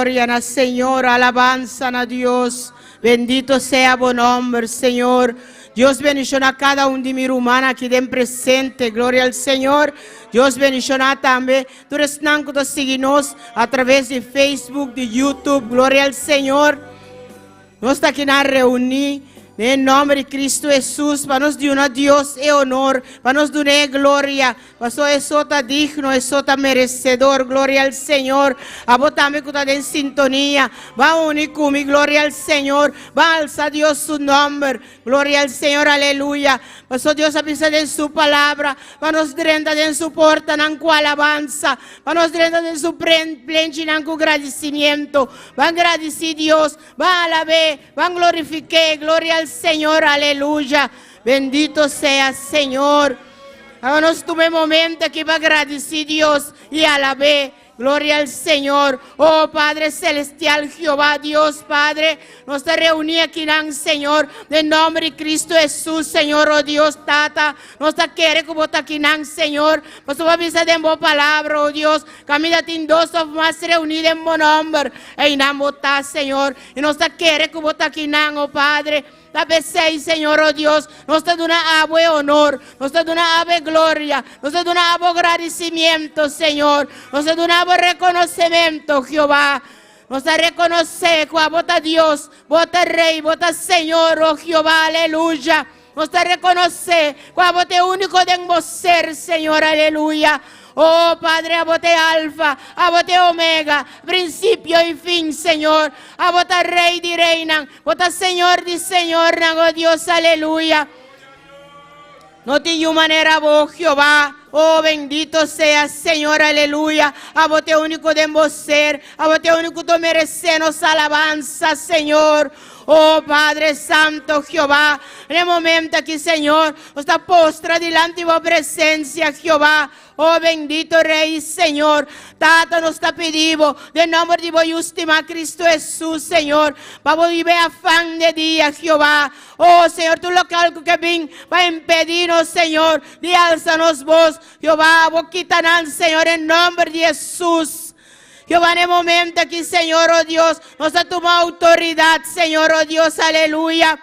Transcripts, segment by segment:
Gloria na Señor, alabansa na Dios. Bendito sea bo nomber, Señor. Dios bendiciona cada un di mi rumannan aki den presente. Gloria al Señor. Dios bendiciona tambe tur esnan cu ta sigui nos a traves di Facebook, di YouTube. Gloria al Señor. Nos ta aki na reuni den e nomber di Cristo Jesus pa nos duna Dios e honor, pa nos duna e gloria. Paso e so ta digno, e so ta merecedor. Gloria al Señor. Abo tambe cu ta den sintonia, ban uni cu mi. Gloria al Señor. Ban alsa Dios su nomber. Gloria al Señor, aleluya. Paso Dios a bisa den su palabra, pa nos drenta den su portanan cu alabansa, pa nos drenta den su plenchinan cu gradicimiento. Ban gradici Dios, ban alab'é, ban glorifiqu'é. Gloria al Señor, aleluya. Bendito sea Señor. Awe nos tuma e momento aki pa gradici Dios y alab'é. Gloria al Señor. Oh Padre Celestial, Jehová Dios Padre, nos ta reuni akinan, Señor, den nomber di Cristo Jesús, Señor, oh Dios Tata. Nos ta kere cu bo ta akinan, Señor. Pasobra bo a bisa den bo palabra, oh Dios, caminda tin dos of mas reuni den bo nomber, einan bo ta, Señor. Y nos ta kere cu bo ta akinan, oh Padre. Ta p'esei, Señor, o Dios, nos ta duna abo e honor, nos ta duna abo e gloria, nos ta duna abo gradisimiento, Señor, nos ta duna abo rekonosementu, Jehová. Nos ta rekonosé ku abo ta Dios, bo ta Rei, bo ta Señor, o Jehová, aleluya. Nos ta rekonosé ku abo ta e úniko den bo ser, Señor, aleluya. Oh Padre, abo ta e Alfa, abo ta e Omega, prinsipio i fin, Señor. Abo ta Rei di reinan, bo ta Señor di señornan, oh Dios, aleluya. No tin yu manera bo, Jehová. Oh, bendito seas, Señor, aleluya. Abo ta e úniko den bo ser. Abo ta e úniko ku ta meresé nos alabansa, Señor. Oh, Padre Santo, Jehová. Den e momento aki, Señor, nos ta postra dilanti bo presencia, Jehová. Oh, bendito Rey y Señor. Tata, nos ta pidi bo, den nomber di bo Yu stimá Cristo Jesús, Señor, pa bo vive afan de dia, Jehová. Oh, Señor, tur local cu ke bin pa impedi nos, Señor, di alsa nos voz, Jehová, bo kita nan, Señor, en nomber di Jesús. Jehová, na e momento aki, Señor, oh Dios, nos ta tuma autoridad, Señor, oh Dios, aleluya.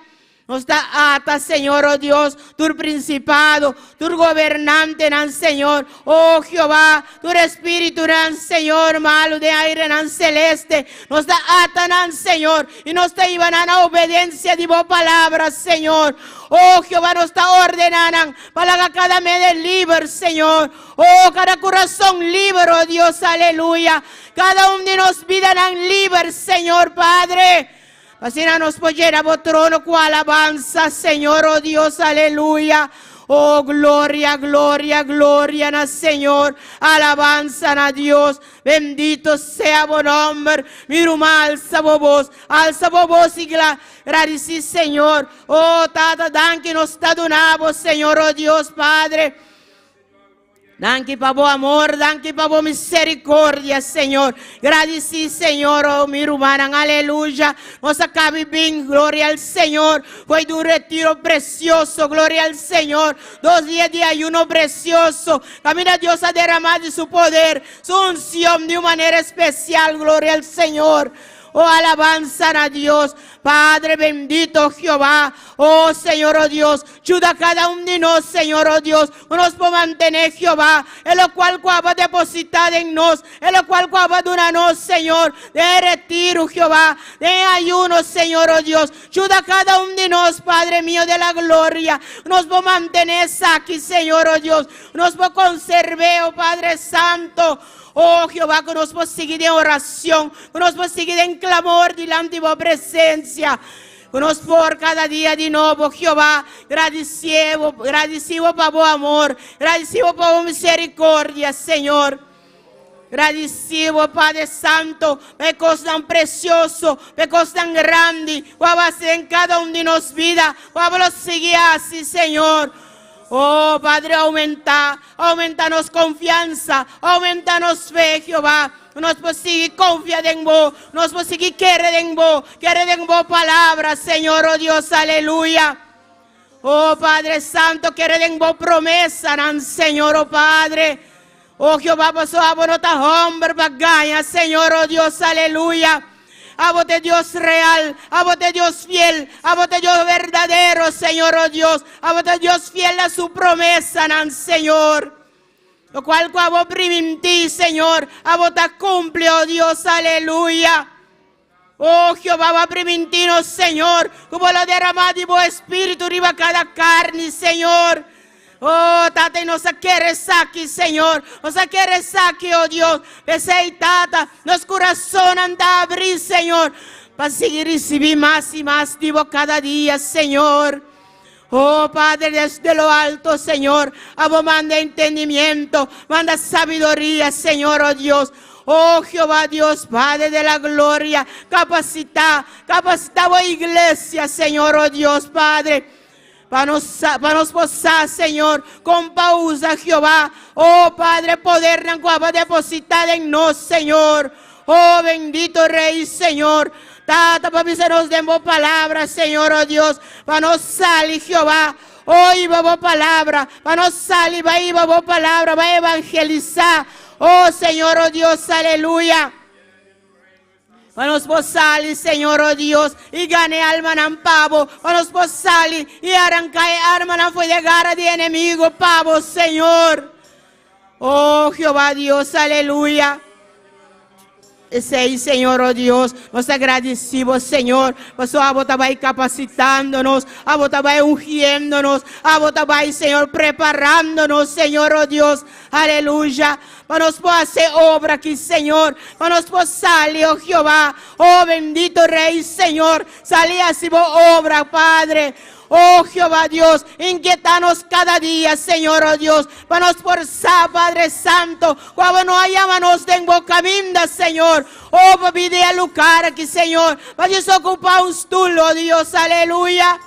Nos ta ata, Señor, oh Dios, tur principado, tur gobernantenan, Señor, oh Jehová, tur espiritunan, Señor, malu den airenan celeste. Nos ta ata nan, Señor, y nos ta hiba nan na obedencia di bo palabra, Señor. Oh Jehová, nos ta ordena nan pa laga cada mede liber, Señor. Oh, cada corazón liber, oh Dios, aleluya. Cada un di nos bidanan liber, Señor Padre. Asina nos por yena bo trono cu alabanza, Señor, oh Dios, aleluya. Oh, gloria, gloria, gloria na Señor. Alabanza na Dios. Bendito sea bo nomber. Mi ruman, alza bo voz. Alza bo voz y gradici Señor. Oh, Tata, danki nos ta duna bo, Señor, oh Dios, Padre. Danki pa bo amor, danki pa bo misericordia, Señor. Gradici, Señor, oh mi rumannan, aleluya. Nos a cabi bin, gloria al Señor. Foi di un retiro precioso, gloria al Señor. Dos dia di ayuno precioso. Caminda Dios a derama di su poder, su uncion di un manera especial, gloria al Señor. Oh alabanza na Dios, Padre bendito Jehová. Oh Señor, oh Dios, yuda cada un di nos, Señor, oh Dios, ku nos por mantené Jehová, e lokual ku abo a depositá den nos, e lokual ku abo a duna nos, Señor, den e retiro, Jehová, den e ayuno, Señor, oh Dios. Yuda cada un di nos, Padre mío de la gloria, ku nos por mantené esaki, Señor, oh Dios, ku nos por konserv'é, oh Padre Santo. Oh Jehová, ku nos por sigui den oracion, ku nos por sigui den clamor dilanti bo presencia. Ku nos por kada dia di nobo, Jehová, gradisibo, gradisibo pa bo amor, gradisibo pa bo misericordia, Señor. Gradisibo, Padre Santo, pa e kosnan precioso, pa e kosnan grandi ku a basa den kada un di nos bida, ku abo lo sigui hasi, Señor. Oh, Padre, aumenta, aumenta nos confiansa, aumenta nos fe, Jehová. Nos por sigui confia den bo, nos por sigui kere den bo, kere den bo palabra, Señor, oh Dios, aleluya. Oh Padre Santo, kere den bo promesanan, Señor, oh Padre. Oh Jehová, paso abo no ta homber pa gaña, Señor, oh Dios, aleluya. Abo ta Dios real, abo ta Dios fiel, abo ta Dios berdadero, Señor, oh Dios. Abo ta Dios fiel na su promesanan, Señor. Lokual ku abo primintí, Señor, abo ta kumpli, oh Dios, aleluya. Oh Jehová, bo a primintí nos, Señor, ku bo lo derramá di bo Espíritu riba kada karni, Señor. Oh, Tata, i nos a kere esaki, Señor. Nos a kere esaki, oh Dios. P'esei, Tata, nos kurasonnan ta abrí, Señor, pa sigui risibí mas i mas di bo kada dia, Señor. Oh Padre desde lo alto, Señor, abo manda entendimiento, manda sabiduria, Señor, oh Dios. Oh Jehová Dios, Padre de la gloria, capacita, capacita bo iglesia, Señor, oh Dios, Padre. Pa nos, pa nos por sa, Señor, con pa usa Jehová. Oh Padre, podernan cu abo deposita den nos, Señor. Oh bendito Rey, Señor. Tata, pa bisa nos den bo palabra, Señor, oh Dios, pa nos sali, Jehová. Oh, iba bo palabra, pa nos sali, ba iba bo palabra, ba evangelisa. Oh, Señor, oh Dios, aleluya. Pa nos por sali, Señor, oh Dios, i gana e almanan pa bo. Pa nos por sali i aranka e armanan for di e gara di enemigo pa bo, Señor. Oh, Jehová Dios, aleluya. Esei, Señor, oh Dios, nos ta gradisí bo, Señor, pasobra abo ta bai kapasitándonos, abo ta bai ungiéndonos, abo ta bai, Señor, preparándonos, Señor, oh Dios, aleluya, pa nos por hasi e obra aki, Señor, pa nos por sali, oh Jehová, oh bendito Rey, Señor, sali hasi bo obra, Padre. Oh Jehová Dios, inkietá nos kada dia, Señor, oh Dios, pa nos por sa, Padre Santo, ku abo no a yama nos den bo kaminda, Señor. Oh, pa bida e lukar aki, Señor, pa djis okupá un stul, oh Dios, aleluya.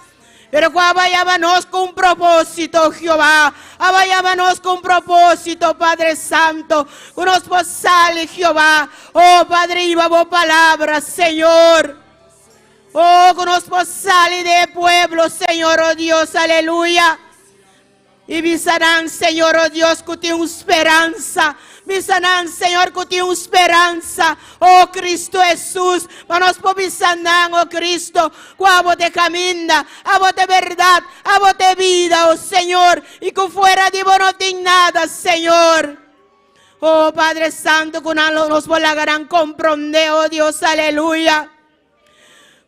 Pero ku abo a yama nos ku un propósito, Jehová. Abo a yama nos ku un propósito, Padre Santo, ku nos por sali, Jehová. Oh, Padre, iba bo palabra, Señor. Oh, ku nos por sali di e pueblo, Señor, oh Dios, aleluya. I bisa nan, Señor, oh Dios, ku tin un speransa. Bisa nan, Señor, ku tin un speransa. Oh Cristo Hesus, pa nos por bisa nan, oh Cristo, ku abo ta e kaminda, abo ta e bèrdat, abo ta e bida, oh Señor, i ku fuera di bo no tin nada, Señor. Oh Padre Santo, ku nan lo nos por laga nan komprondé, oh Dios, aleluya.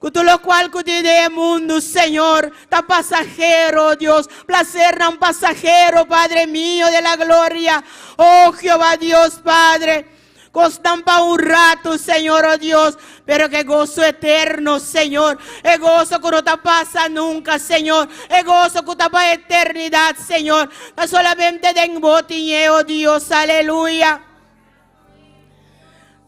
Ku tur lokual ku tin den e mundu, Señor, ta pasahero, oh Dios, plasernan pasahero, Padre mio de la gloria, oh Jehová Dios, Padre. Kosnan pa un ratu, Señor, oh Dios, pero ke goso eterno, Señor, e goso ku no ta pasa nunka, Señor, e goso ku ta pa eternidat, Señor, ta solamente den Bo tin e, oh Dios, aleluya.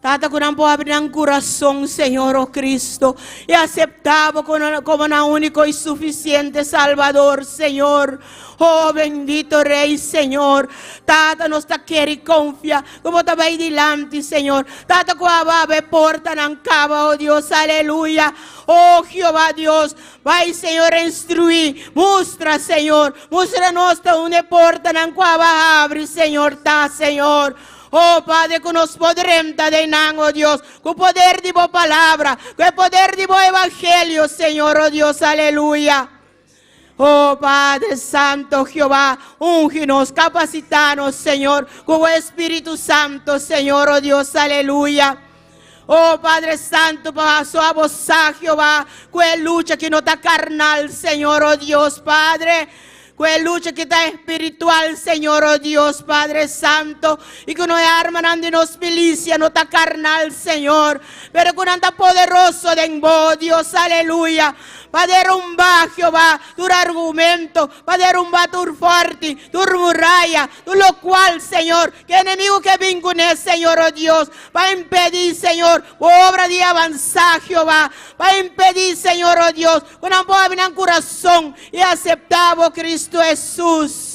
Tata, ku nan por abri nan kurason, Señor, oh Cristo, i aseptá Bo komo nan úniko i sufisiente Salbador, Señor. Oh bendito Rey, Señor. Tata, nos ta kere i konfia ku Bo ta bai dilanti, Señor. Tata, ku abo abri e portanan kaba, oh Dios, aleluya. Oh Jehová Dios, bai, Señor, instruí, mustra, Señor, mustra nos ta unda e portanan ku abo a habri, Señor, ta, Señor. Oh Padre, ku nos por drenta den nan, oh Dios, ku poder di bo palabra, ku e poder di bo evangelio, Señor, oh Dios, aleluya. Oh Padre Santo, Jehová, ungi nos, kapasitá nos, Señor, ku bo Espíritu Santo, Señor, oh Dios, aleluya. Oh Padre Santo, pa so abo sa, Jehová, ku e lucha ki no ta karnal, Señor, oh Dios, Padre, ku e lucha ki ta espiritual, Señor, oh Dios, Padre Santo, i ku no e armanan di nos milisia no ta karnal, Señor, pero ku nan ta poderoso den bo, Dios, aleluya, pa derumbá, Jehová, tur argumento, pa derumbá tur fòrti, tur muraya, tur lokual, Señor, Ke enemigo ke bin kuné, Señor, oh Dios, pa impedí, Señor, bo obra di avansá, Jehová, pa impedí, Señor, oh Dios, ku nan por habri nan kurason i aseptá bo, Cristo Hesus.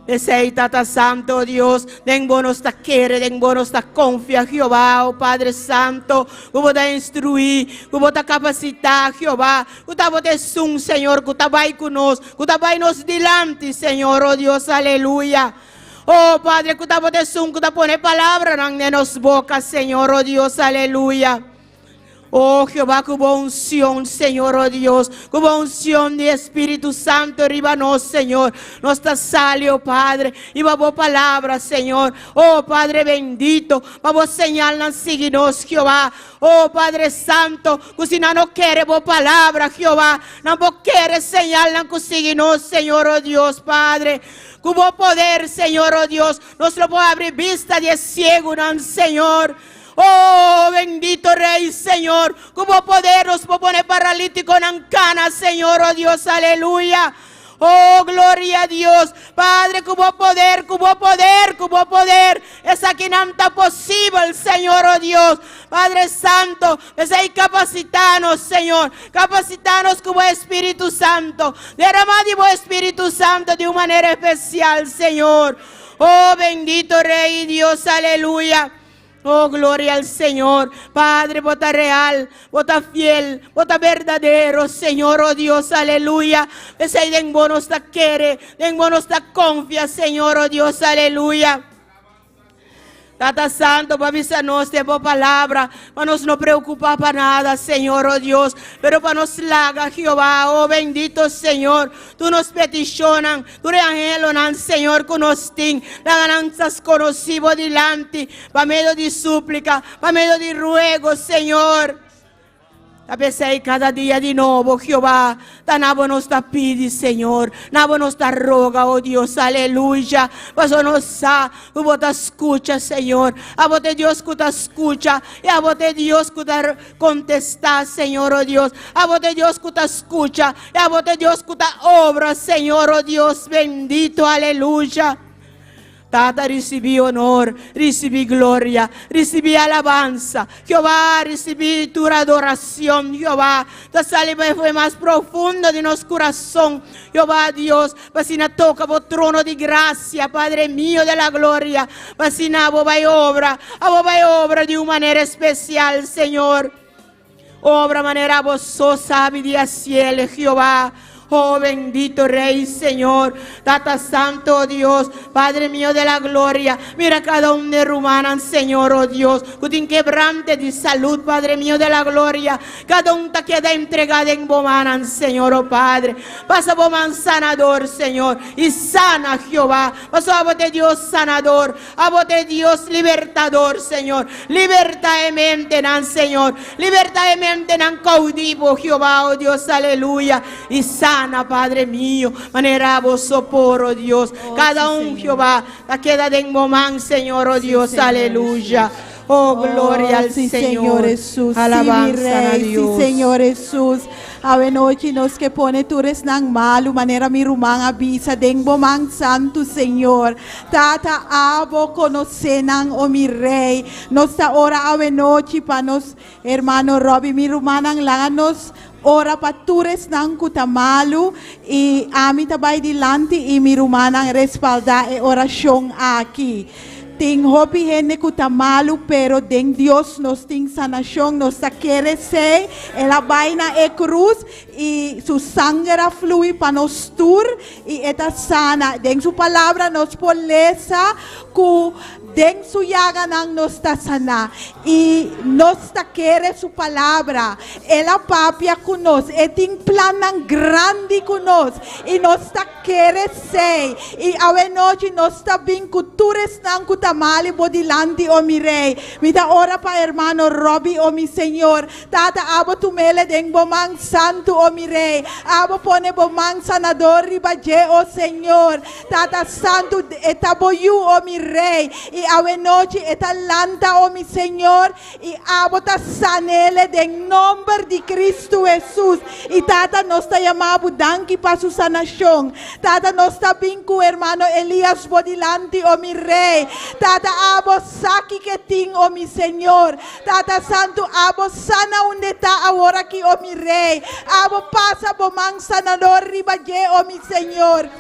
P'esei, Tata Santo, oh Dios, den bo nos ta kere, den bo nos ta konfia, Jehová, oh Padre Santo, ku bo ta instruí, ku bo ta kapasitá, Jehová, ku ta bo ta esun, Señor, ku ta bai ku nos, Ku ta bai nos dilanti, Señor, oh Dios, aleluya. Oh Padre, ku ta bo ta esun ku ta pone palabranan den nos boka, Señor, oh Dios, aleluya. Oh Jehová, ku bo unción, Señor, oh Dios, ku bo unción di Espíritu Santo riba nos, Señor. Nos ta sali, oh Padre, riba bo palabra, Señor. Oh Padre bendito, pa bo señalnan sigui nos, Jehová. Oh Padre Santo, ku si nan no kere bo palabra, Jehová, nan por kere señalnan ku sigui nos, Señor, oh Dios, Padre. Ku bo poder, Señor, oh Dios, nos lo por abri bista di e siegunan, Señor. Oh, bendito Rey, Señor, ku bo poder nos por pone paralítikonan kana, Señor, oh Dios, aleluya. Oh, gloria a Dios. Padre, ku bo poder, ku bo poder, ku bo poder. Esakinan ta posibel, Señor, oh Dios. Padre Santo, p'esei kapasitanos, Señor. Kapasitanos ku bo Espíritu Santo. Derama di bo Espíritu Santo di un manera espesial, Señor. Oh, bendito Rey Dios, aleluya. Oh, gloria al Señor. Padre, bo ta real, bo ta fiel, bo ta berdadero, Señor, oh Dios, aleluya. P'esei den bo nos ta kere, den bo nos ta konfia, Señor, oh Dios, aleluya. Tata Santo, bo a bisa nos den bo palabra, pa nos no preocupa pa nada, Señor, oh Dios, pero pa nos laga, Jehová, oh bendito Señor, tur nos peticionnan, Tur e anhelonan, Señor, ku nos tin, laga nan ta skonosí bo dilanti pa medio di súplika, pa medio di ruego, Señor. Ta p'esei kada dia di nobo, Jehová, ta na bo nos ta pidi, Señor, na bo nos ta roga, o Dios, aleluya, pasobra nos sa ku bo ta skucha, Señor. Abo ta e Dios ku ta skucha, i abo ta e Dios ku ta kontestá, Señor, o Dios. Abo ta e Dios ku ta skucha, I abo ta Dios ku ta obra, Señor, oh Dios bendito, aleluya. Tata, risibí honor, risibí gloria, risibí alabansa. Jehová, risibí tur adoracion, Jehová. Ta sali pa e mas profundo di nos curason, Jehová Dios, pa asina toca bo trono di gracia, Padre mío de la gloria, pa asina abo bai obra, abo bai obra di un manera especial, Señor. Obra manera bo so sabi di haciel, Jehová. Oh bendito Rey, Señor, Tata Santo, oh Dios, Padre mío de la gloria. Mira cada un de rumannan, Señor, oh Dios, cu tin quebrante di salud, Padre mío de la gloria. Cada un ta keda entrega den bo mannan, Señor, oh Padre. Pasa bo man sanador, Señor, y sana, Jehová. Pasobra abo ta e Dios sanador. Abo ta e Dios libertador, Señor. Liberta e mentenan, Señor. Liberta e mentenan cautivo, Jehová, oh Dios, aleluya. Y sana, Padre mío, manera abo so por, oh Dios. Oh, Cada sí, un, Señor. Jehová, ta keda den bo man, Señor, oh Sí, Dios, Señor aleluya. Jesús. Oh, gloria Oh, al sí, Señor. Señor Jesús. Sí, mi Alabanza na Rey. Sí, Dios. Señor Jesús. Awe nochi nos ke pone tur esnan malu manera mi ruman a bisa den bo man santu, Señor. Tata, abo konosé nan, o mi Rey. Nos ta ora awe nochi pa nos hermano Robbie. Mi rumannan, laga nos ora pa tur esnan ku ta malu i ami ta bai dilanti i mi rumannan respaldá e orashon aki. Tin hopi hende ku ta malu, pero den Dios nos tin sanashon. Nos ta kere esei. El a bai na e krus i su sanger a flui pa nos tur i e ta sana. Den su palabra nos por lesa ku den su yaganan nos ta saná. I nos ta kere su palabra. El a papia ku nos. E tin plannan grandi ku nos i nos ta Kere esei. I awenochi nos ta bin ku tur esnan ku ta mali bo dilanti, o mi Rei. Mi ta ora pa hermano Robbie, o mi Señor. Tata, abo tum'ele den bo man santu, o mi Rei. Abo pone bo man sanador riba dje, o Señor. Tata Santu, e ta bo yu, o mi Rei. I awenochi e ta lanta, o mi Señor. I abo ta san'ele den nomber di Cristo Hesus. I Tata, nos ta yama bo danki pa su sanashon. Tata, nos ta bin ku hermano Elias bo dilanti, o mi Rei. Tata, abo sa kiko e tin, o mi Señor. Tata Santu, abo sa na unda e ta awor aki, o mi Rei. Abo pasa bo man sanador riba dje, o mi Señor.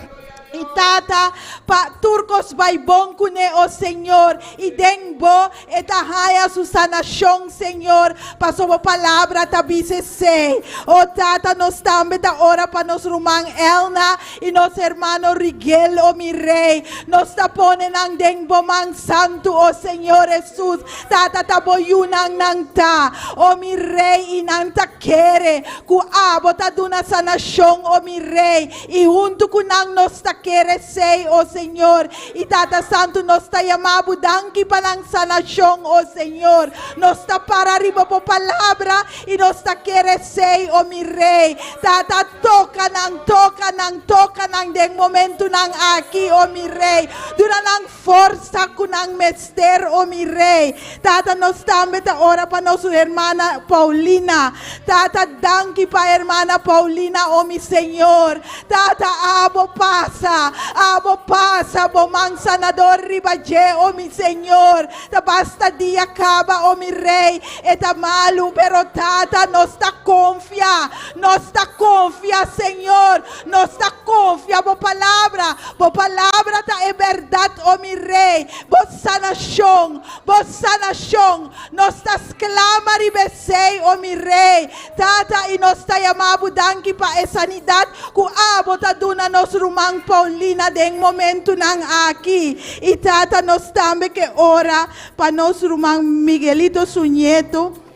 I Tata, pa tur kos bai bon kuné, o Señor, i den Bo e ta haña su sanashon, Señor, paso Bo Palabra ta bisa esei. O Tata, nos tambe ta ora pa nos ruman Elna i nos hermano Rigel, o mi Rei. Nos ta pone nan den Bo man santu, o Señor Hesus. Tata, ta Bo yunan nan ta, o mi Rei, i nan ta kere ku Abo ta duna sanashon, o mi Rei. I huntu ku nan nos ta kere esei, o Señor. I Tata Santu, nos ta yama Bo danki pa nan sanashon, o Señor. Nos ta para riba Bo Palabra i nos ta kere esei, o mi Rei. Tata, toka nan, toka nan, toka nan den momentunan aki, o mi Rei. Duna nan forsa ku nan mester, o mi Rei. Tata, nos tambe ta ora pa nos hermana Paulina. Tata, danki pa hermana Paulina, o mi Señor. Tata, abo pasa, abo pasa bo man sanador riba dje, o mi Señor. Ta basta dia kaba, o mi Rei, e ta malu, pero Tata, nos ta konfia, nos ta konfia, Señor, nos ta konfia bo palabra. Bo palabra ta e bèrdat, o mi Rei. Bo sanashon, bo sanashon, nos ta sklama riba esei, o mi Rei, Tata, i nos ta yama bo danki pa e sanidat ku abo ta duna nos ruman Paulina den momentunan aki. I Tata, nos tambe ke ora pa nos ruman Miguelito su nieto,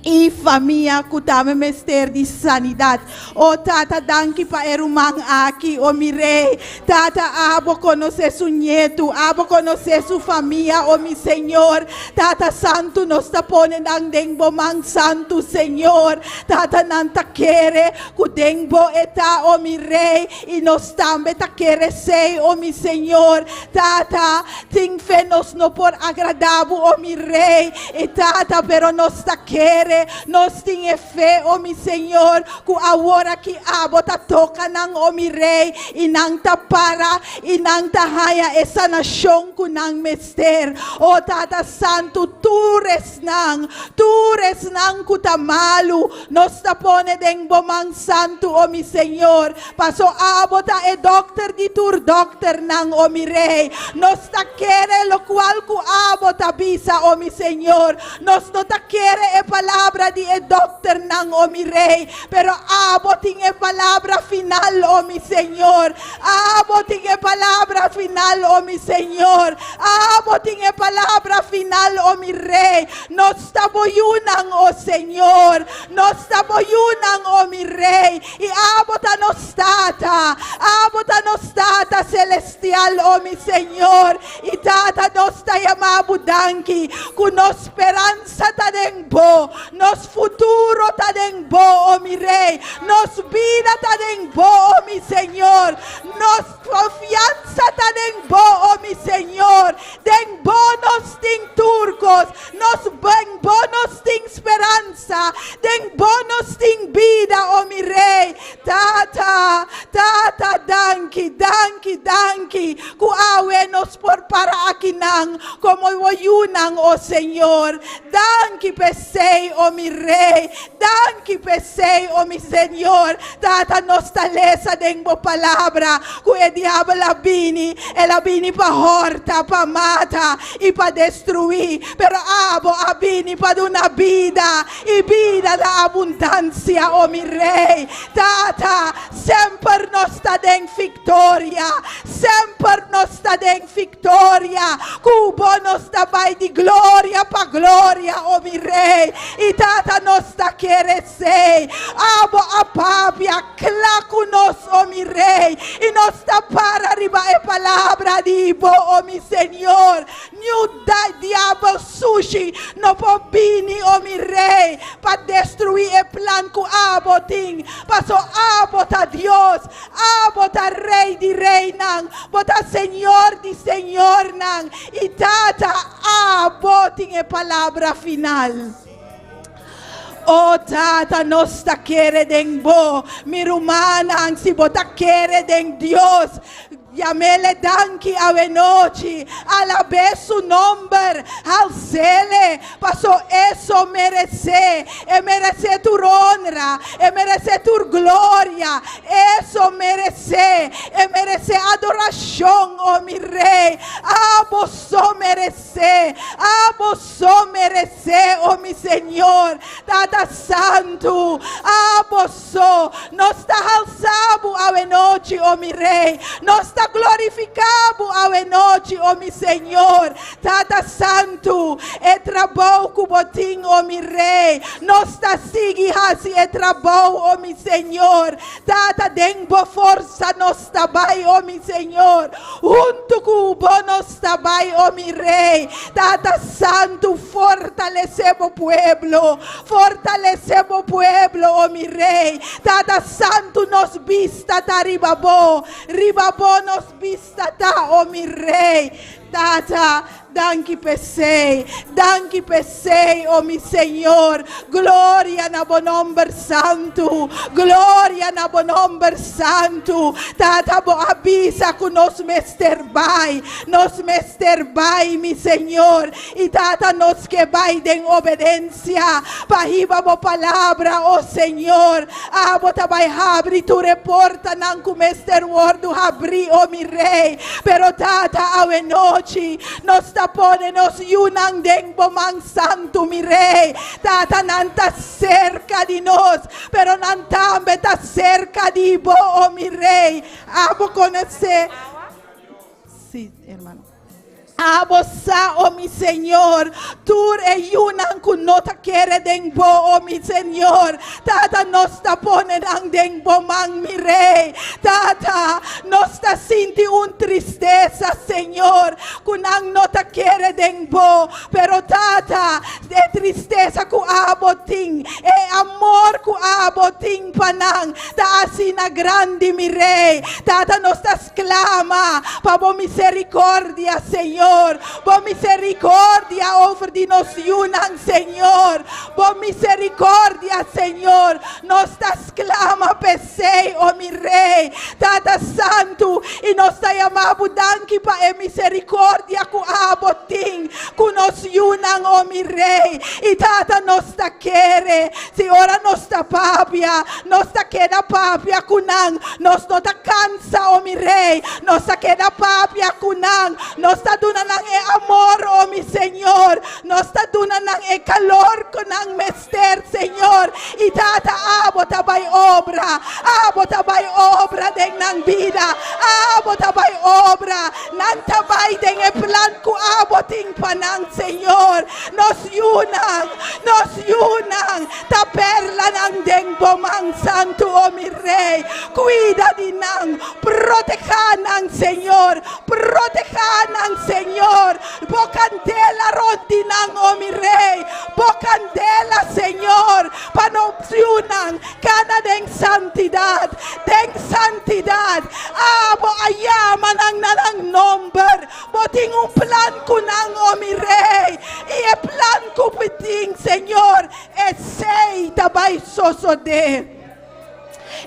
I famia ku tambe mester di sanidat. O Tata, danki pa e ruman aki, o mi Rei. Tata, abo konosé su ñetu, abo konosé su famia, o mi Señor. Tata Santu, nos ta pone nan den bo man santu, Señor. Tata, nan ta kere ku den bo e ta, o mi Rei, i nos tambe ta kere esei, o mi Señor. Tata, Sin fe nos no por agradá bo, o mi Rei i Tata, pero nos ta kere, nos tin e fe, o mi Señor, ku awor aki abo ta toka nan, o mi Rei, i nan ta para i nan ta haña e sanashon ku nan mester. O Tata Santu, tur esnan, tur esnan ku ta malu, nos ta pone den bo man santu, o mi Señor, Paso abo ta e dokter di tur dokternan, o mi Rei. Nos ta kere lokual ku abo ta bisa, o mi Señor. Nos no ta kere e palabra di e dokternan, o mi Rei, pero abo tin e palabra final, o mi Señor. Abo tin e palabra final, o mi Señor. Abo tin e palabra final, o mi Rei. Nos ta bo yunan, o Señor. Nos ta bo yunan, o mi Rei. I abo ta nos Tata, abo ta nos Tata Celestial, o mi Señor i Tata, nos ta yama bo danki ku nos speransa ta den bo, nos futuro ta den bo, o mi Rey, nos bida ta den bo, o mi Señor, nos konfiansa ta den bo, o mi Señor, den bo nos tin tur kos, nos den bo nos tin speransa. Sa, den bo nos tin bida, o mi Rey. Tata, Tata, danki, danki, danki, ku awe nos por para akinan komo bo yunan, o Señor. Danki p'esei, o mi Rey. Danki p'esei, o mi Señor. Tata, nos ta lesa den bo Palabra ku e diabel a bini, el a bini pa hòrta, pa mata i pa destruí. Pero abo a bini pa duna bida, i bida na abundansia, o mi Rei. Tata, semper nos ta den fiktoria, semper nos ta den fiktoria. Ku bo nos ta bai di gloria pa gloria, o mi Rei. I Tata, nos ta kere esei. Abo a papia kla ku nos, o mi Rei, i nos ta para riba e palabra di bo, o mi Señor. Niun diabel sushi no por bini, o mi Rei, pa destruí e plan ku abo tin, paso abo ta Dios, abo ta Rei di reinan, bo ta Señor di señornan, i Tata, abo tin e palabra final. O Tata, nos ta kere den bo. Mi rumannan, si bo ta kere den Dios, Yam'Ele danki awenochi, alab'é su nomber, hals'Ele, paso E so meresé. E meresé tur honra. honra, e meresé tur gloria. E so meresé, e meresé adorashon, o mi Rei. Abo so meresé, abo so meresé, o mi Señor. Tata Santu, abo so. Nos ta halsa bo awe nochi, o mi Rei. Nos ta glorifiká bo awe nochi, o mi Señor. Tata Santu, e trabou ku bo tin, o mi Rei. Nos ta sigui hasi e trabou, o mi Señor. Tata, den bo forsa nos ta bai, o mi Señor. Huntu ku bo nos ta bai, o mi Rei. Tata Santu, fortalesé bo pueblo. Fortalesé bo pueblo, o mi Rei. Tata Santu, nos bista ta riba bo. Riba bo nos bista ta, o mi Rei. Tata, danki p'esei. Danki p'esei, o mi Señor. Gloria na bo nomber santu. Gloria na bo nomber santu. Tata, bo a bisa ku nos mester bai. Nos mester bai, mi Señor. I Tata, nos ke bai den obedensia pa hiba bo palabra, o Señor. Abo ta bai habri tur e portanan ku mester wòrdu habrí, o mi Rei. Pero Tata, awenochi nos ta pone nos yunan den bo man santu, mi Rei. Tata, nan ta serka di nos, pero nan tambe ta serka di bo, o mi Rei. Abo konosé. Sí, hermano. Abo sa, o mi Señor, tur e yunan ku no ta kere den bo, o mi Señor. Tata, nos ta pone nan den bo man, mi Rei. Tata, nos ta sinti un tristesa, Señor, ku nan no ta kere den bo. Pero, Tata, e tristesa ku abo tin, e amor ku abo tin pa nan, ta asina grandi, mi Rei. Tata, nos ta. Clama pa bo misericordia, Señor. Bo misericordia over di nos yunan, Señor. Bo misericordia, Señor. Nos ta sclama p'esey, o mi Rey, Tata Santu, y nos ta yama bo danki pa e misericordia cu abo tin cu nos yunan, o mi Rey. Y Tata, nos ta kere, si ora nos ta papia, nos ta keda papia cu nan, nos no ta cansa. Sa, o mi Rei, nos ta keda papia ku nan. Nos ta duna nan e amor, o mi Señor. Nos ta duna nan e kalor ku nan mester, Señor. I Tata, abo ta bai obra. Abo ta bai obra den nan bida. Abo ta bai obra. Nan ta bai den e plan ku abo tin pa nan, Señor. Nos yunan, nos yunan ta perlanan den bo man santu, o mi Rei. Cuida di nan, proteha nan, Señor, proteha nan, Señor. Bo candela rond di nan, o mi Rey, bo candela, Señor, pa nos yunan cana den santidad, den santidad. Abo a yama nan na nan nomber, bo tin un plan cu nan, o mi Rey, y e plan cu bo tin, Señor, esey ta bay sosode.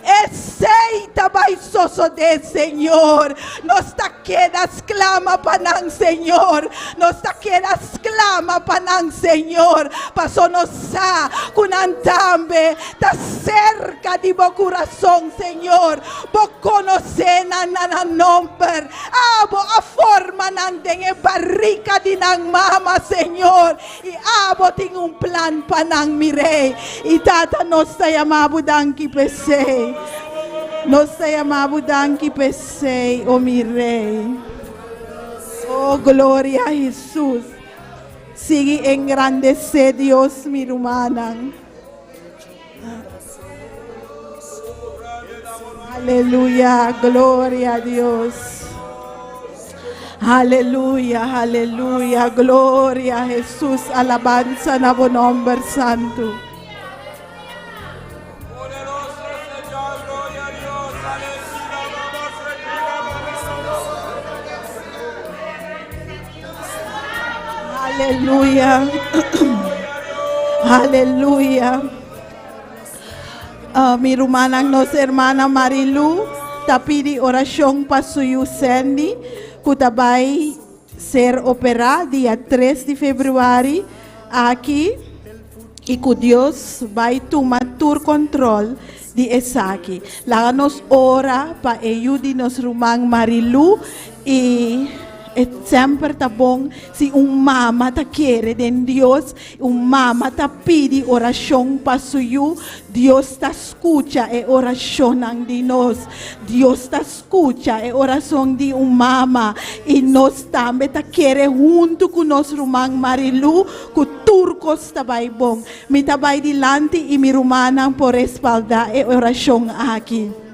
Esei ta bai sosodé, Señor. Nos ta keda sklama pa nan, Señor. Nos ta keda sklama pa nan, Señor, paso nos sa ku nan tambe ta serka di bo kurason, Señor. Bo konosé nan na nan nomber. Abo a forma nan den e barika di nan mama, Señor. I abo tin un plan pa nan, mi Rei. I Tata, nos ta yama bo danki p'esei. Nos ta yama bo danki p'esei, o mi Rei. O gloria a Hesus. Sigui engrandesé Dios, mi rumannan. Aleluya, gloria a Dios. Aleluya, aleluya, gloria a Jesús, alabanza na bo nomber santo. Aleluya. Aleluya. Uh, mi rumannan, nos hermana Marilu ta pidi orashon pa su yu Sandy, ku ta bai ser operá dia 3 di februari aki i ku Dios bai tuma tur. tur kòntròl di esaki. Laga nos ora pa e yu di nos ruman Marilu i e semper ta bon si un mama ta kere den Dios, un mama ta pidi orashon pa su yu, Dios ta skucha e orashonnan di nos. Dios ta skucha e orashon di un mama i nos tambe ta kere huntu ku nos ruman Marilu ku tur kos ta bai bon. Mi ta bai dilanti i mi rumannan por respaldá e orashon aki.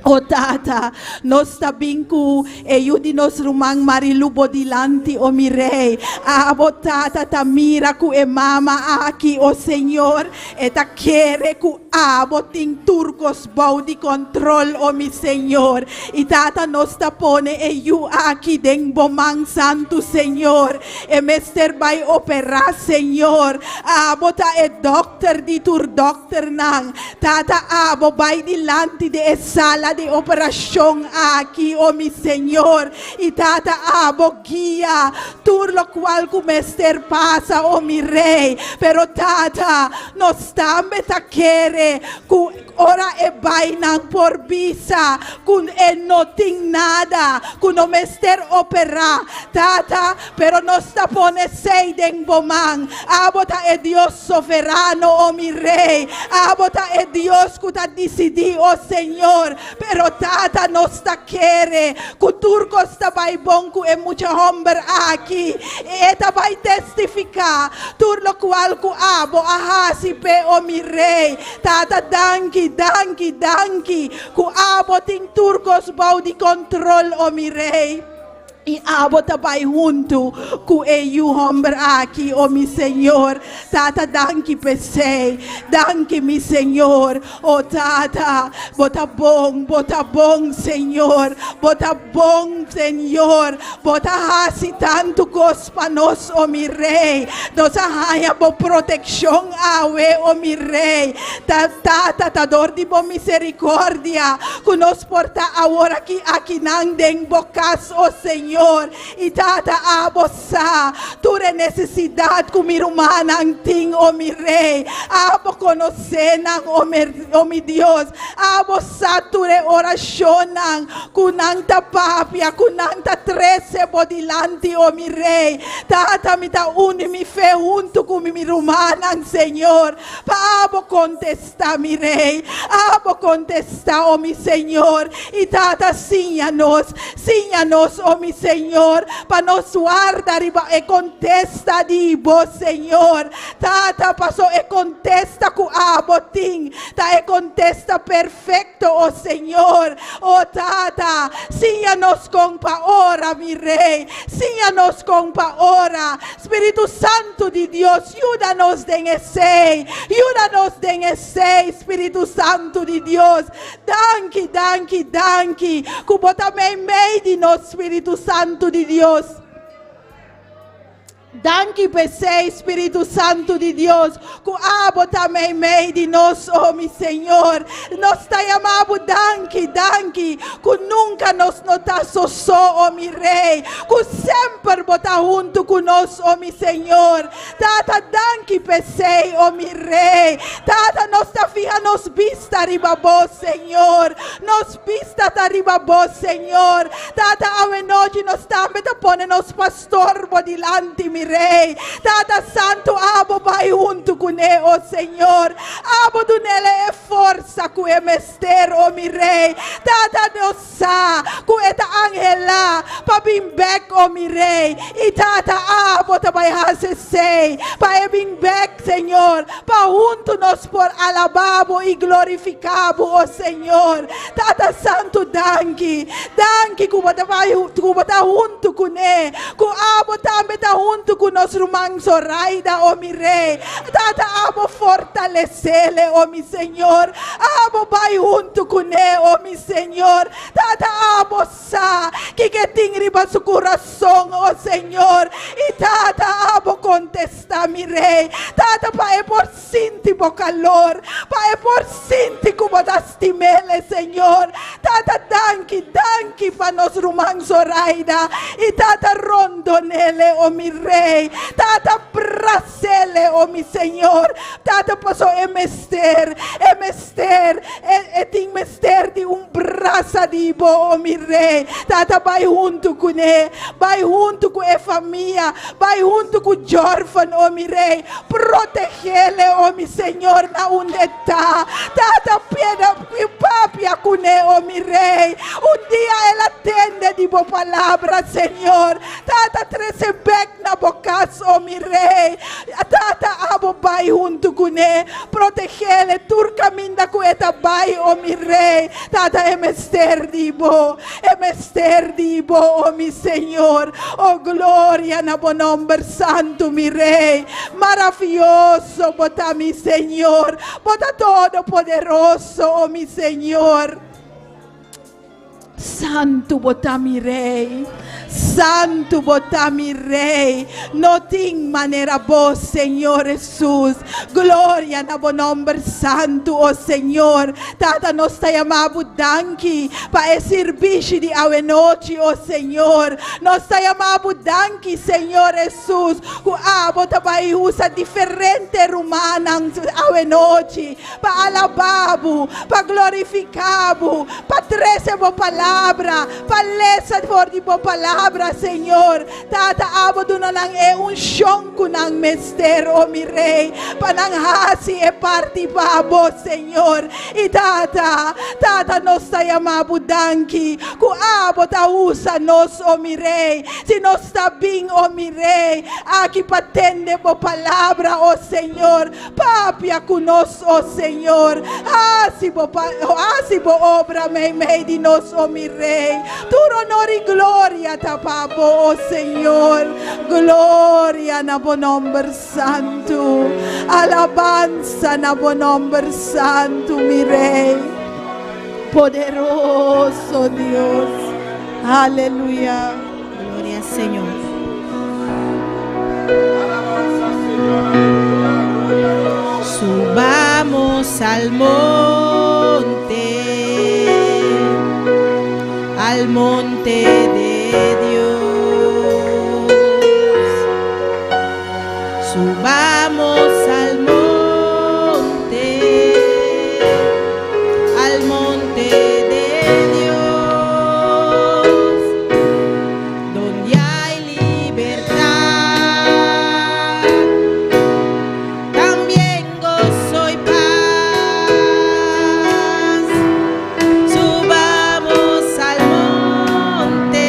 O Tata, nos ta bin ku e yu di nos ruman Marilu bo dilanti, o mi Rei. Abo, Tata, ta mira ku e mama aki, o Señor, e ta kere ku abo tin tur kos bou di kontrol, o mi Señor. I Tata, nos ta pone e yu aki den bo man santu, Señor. E mester bai operá, Señor. Abo ta e dòkter di tur dòkternan. Tata, abo bai dilanti di e sala di operashon aki, o mi Señor. I Tata, abo guia tur lokual ku mester pasa, o mi Rei. Pero Tata, nos tambe ta kere ku ora e bai nan por bisa ku e no tin nada ku no mester operá, Tata, pero nos ta pone esei den bo man. Abo ta e Dios soberano, o mi Rei. Abo ta e Dios ku ta disidí, o Señor. Pero Tata, nos ta kere ku tur kos ta bai bon ku e mucha hòmber aki. E ta bai testifiká tur lokual ku abo a hasi p'e, o mi Rei. Tata, danki, danki, danki ku abo tin tur kos bou di kontrol, o mi Rei. I abo ta bai huntu ku e yu hòmber aki, o mi Señor. Tata, danki p'esei. Danki, mi Señor. O Tata, bo ta bon, bo ta bon, Señor. Bo ta bon, Señor. Bo ta hasi tantu kos pa nos, o mi Rei. Nos a haña bo protekshon awe, o mi Rei. Ta, Tata, ta dor di bo miserikòrdia ku nos por ta awor aki akinan den bo kas, o Señor. I Tata, abo sa tur e nesesidat ku mi rumannan tin, o mi Rei. Abo konosé nan, o mi, o mi Dios. Abo sa tur e orashonnan ku nan ta papia, ku nan ta trese bo dilanti, o mi Rei. Tata, mi ta uni mi fe huntu ku mi rumannan, Señor, pa abo kontestá, mi Rei. Abo kontestá, o mi Señor. I Tata, siña nos, siña nos, o mi Señor, pa nos warda riba e kontesta di bo, Señor. Tata, paso e kontesta ku abo tin ta e kontesta perfekto, o Señor. O Tata, siña nos kon pa ora, mi Rei. Siña nos kon pa ora. Spiritu Santu di Dios, yuda nos den esei. Yuda nos den esei, Spiritu Santu di Dios. Danki, danki, danki ku bo ta meimei di nos, Spiritu Santu di Dios. Danki p'esei, Spiritu Santu di Dios, ku abo ta meimei di nos, o mi Señor. Nos ta yama bo danki, danki, ku nunka nos no ta soso, o mi Rei, ku semper bo ta huntu ku nos, o mi Señor. Tata, danki p'esei, o mi Rei. Tata, nos ta fiha nos bista riba bo, Señor. Nos bista ta riba bo, Señor. Tata, awenochi nos tambe ta pone nos pastor bo dilanti, mi Rei. Tata Santu, abo bai huntu kuné, o Señor. Abo dunele e forsa ku e mester, o mi Rei. Tata, nos sa ku e ta anhelá pa bin bèk, o mi Rei. I Tata, abo ta bai hasi esei pa e bin bèk, Señor, pa huntu nos por alabá bo i glorifiká bo, o Señor. Tata Santu, danki. Danki ku bo ta bai ku bo ta huntu kuné, ku abo tambe ta huntu ku nos ruman Zoraida, o mi Rei. Tata, abo fortalesele, o mi Señor. Abo bai huntu kuné, o mi Señor. Tata, abo sa kiko tin riba su kurason, o Señor. I Tata, abo kontestá, mi Rei. Tata, pa e por sinti bo kalor, pa e por sinti ku bo ta stimele, Señor. Tata danki, danki pa nos ruman Zoraida i Tata rondonele o mi Rei. Tata brasele o mi Señor. Tata paso e mester, e mester, e e tin mester di un brasa di bo o mi Rei. Tata bai huntu kuné, bai huntu ku e famia, bai huntu ku Jorvan o mi Rei. Protegele o mi Señor na unda e ta. Tata pieda papia kuné o mi Rei. Un dia el a tende di bo palabra Señor. Tata trese bek na bo kas o mi Rei. Tata abo bai huntu kuné. Protegele tur kaminda ku e ta bai o mi Rei. Tata e mester di bo. E mester di bo o mi Señor. O gloria na bo nomber santu mi Rei. Maravioso bo ta mi Señor. Bo ta todopoderoso o mi Señor. Santu bo ta mi Rei. Santu bo ta mi Rei. No tin manera bo Señor Hesus. Gloria na bo nomber santu o Señor. Tata nos ta yama bo danki pa e sirbishi di awenochi o Señor. Nos ta yama bo danki Señor Hesus ku abo ta bai usa diferente rumannan awenochi pa alabá bo, pa glorifiká bo, pa trese bo palabra, pa lesa for di bo palabra, Señor. Tata, abo duna nan e unshon ku nan mester, o mi Rei, pa nan hasi e parti pa bo, Señor. I Tata, Tata, nos ta yama bo danki ku abo ta usa nos, o mi Rei. Si nos ta bin, o mi Rei, aki pa tende bo palabra, o Señor. Papia ku nos, o Señor. Hasi bo hasi bo obra meimei di nos, o mi Rei. Tur honor i gloria ta pa bo, o Señor. Gloria na bo nomber santu. Alabansa na bo nomber santu, mi Rei. Poderoso Dios. Aleluya. Gloria al Señor. Subamos al monte, al monte de Dios. Subamos al monte, al monte de Dios, donde hay libertad, también gozo y paz. Subamos al monte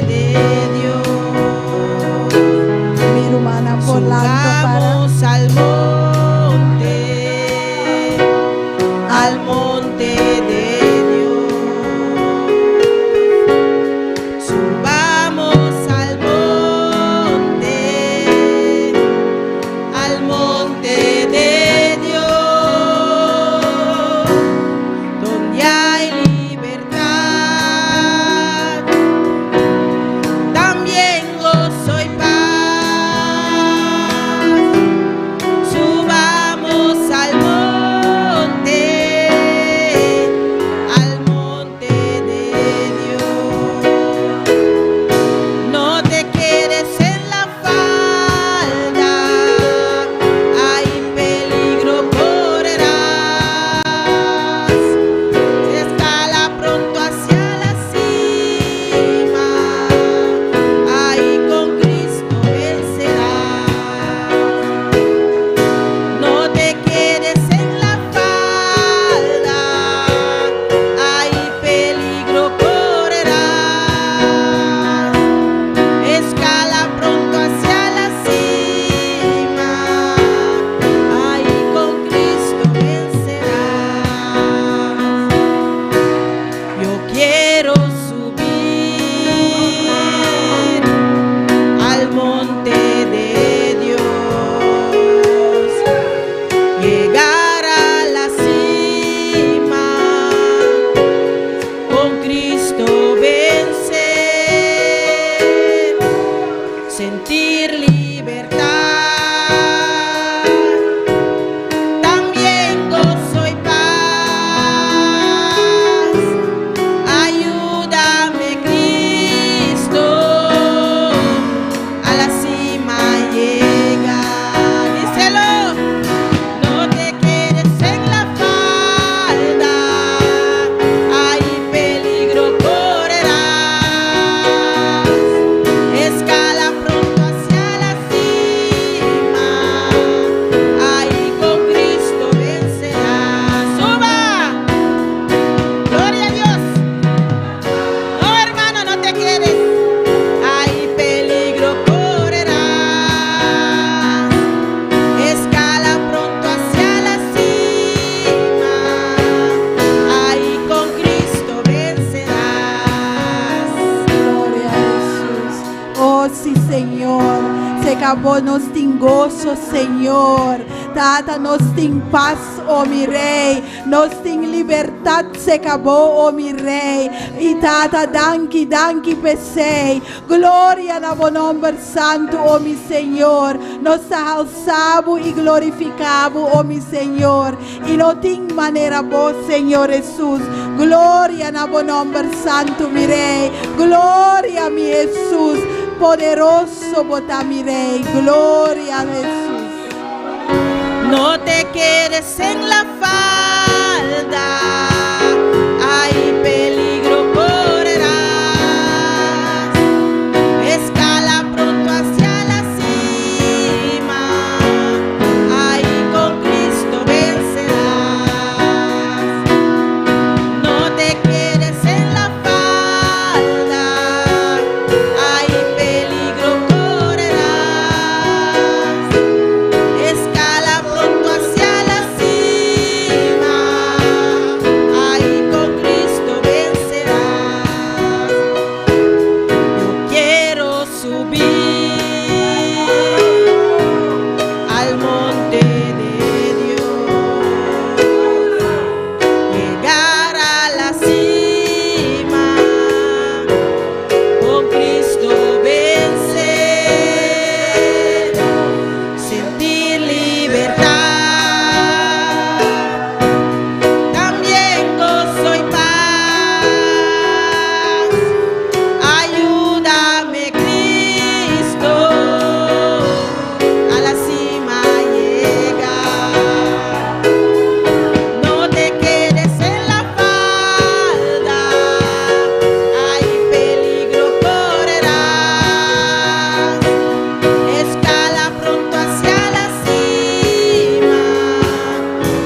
de Dios. Mi rumannan por lanta para. Subamos al monte de Dios. Subamos al monte de Dios, donde hay libertad, también gozo y paz. Subamos al monte de Dios. No te quedes en la falda, ahí Serka bo nos tin goso, Señor. Tata, nos tin pas, o mi Rei. Nos tin libertat serka bo, o mi Rei. I Tata, danki, danki p'esei. Gloria na bo nòmber santu, o mi Señor. Nos ta halsa bo i glorifiká bo, o mi Señor. I no tin manera bo, Señor Hesus. Gloria na bo nòmber santu, mi Rei. Gloria, mi Hesus. Poderoso bo ta, mi Rei. Gloria, Hesus. No te quedes en la falda, hay peligro correrás. Escala pronto hacia la cima, ahí con Cristo vencerás. No te quedes en la falda, hay peligro correrás. Escala pronto hacia la cima, ahí con Cristo vencerás. Yo quiero subir al monte de Dios, llegar a la cima, con Cristo vencer, sentir libertad, también gozo y paz. Ayúdame, Cristo, a la cima llegar. No te quedes en la falda, hay peligro correrás. Escala pronto hacia la cima,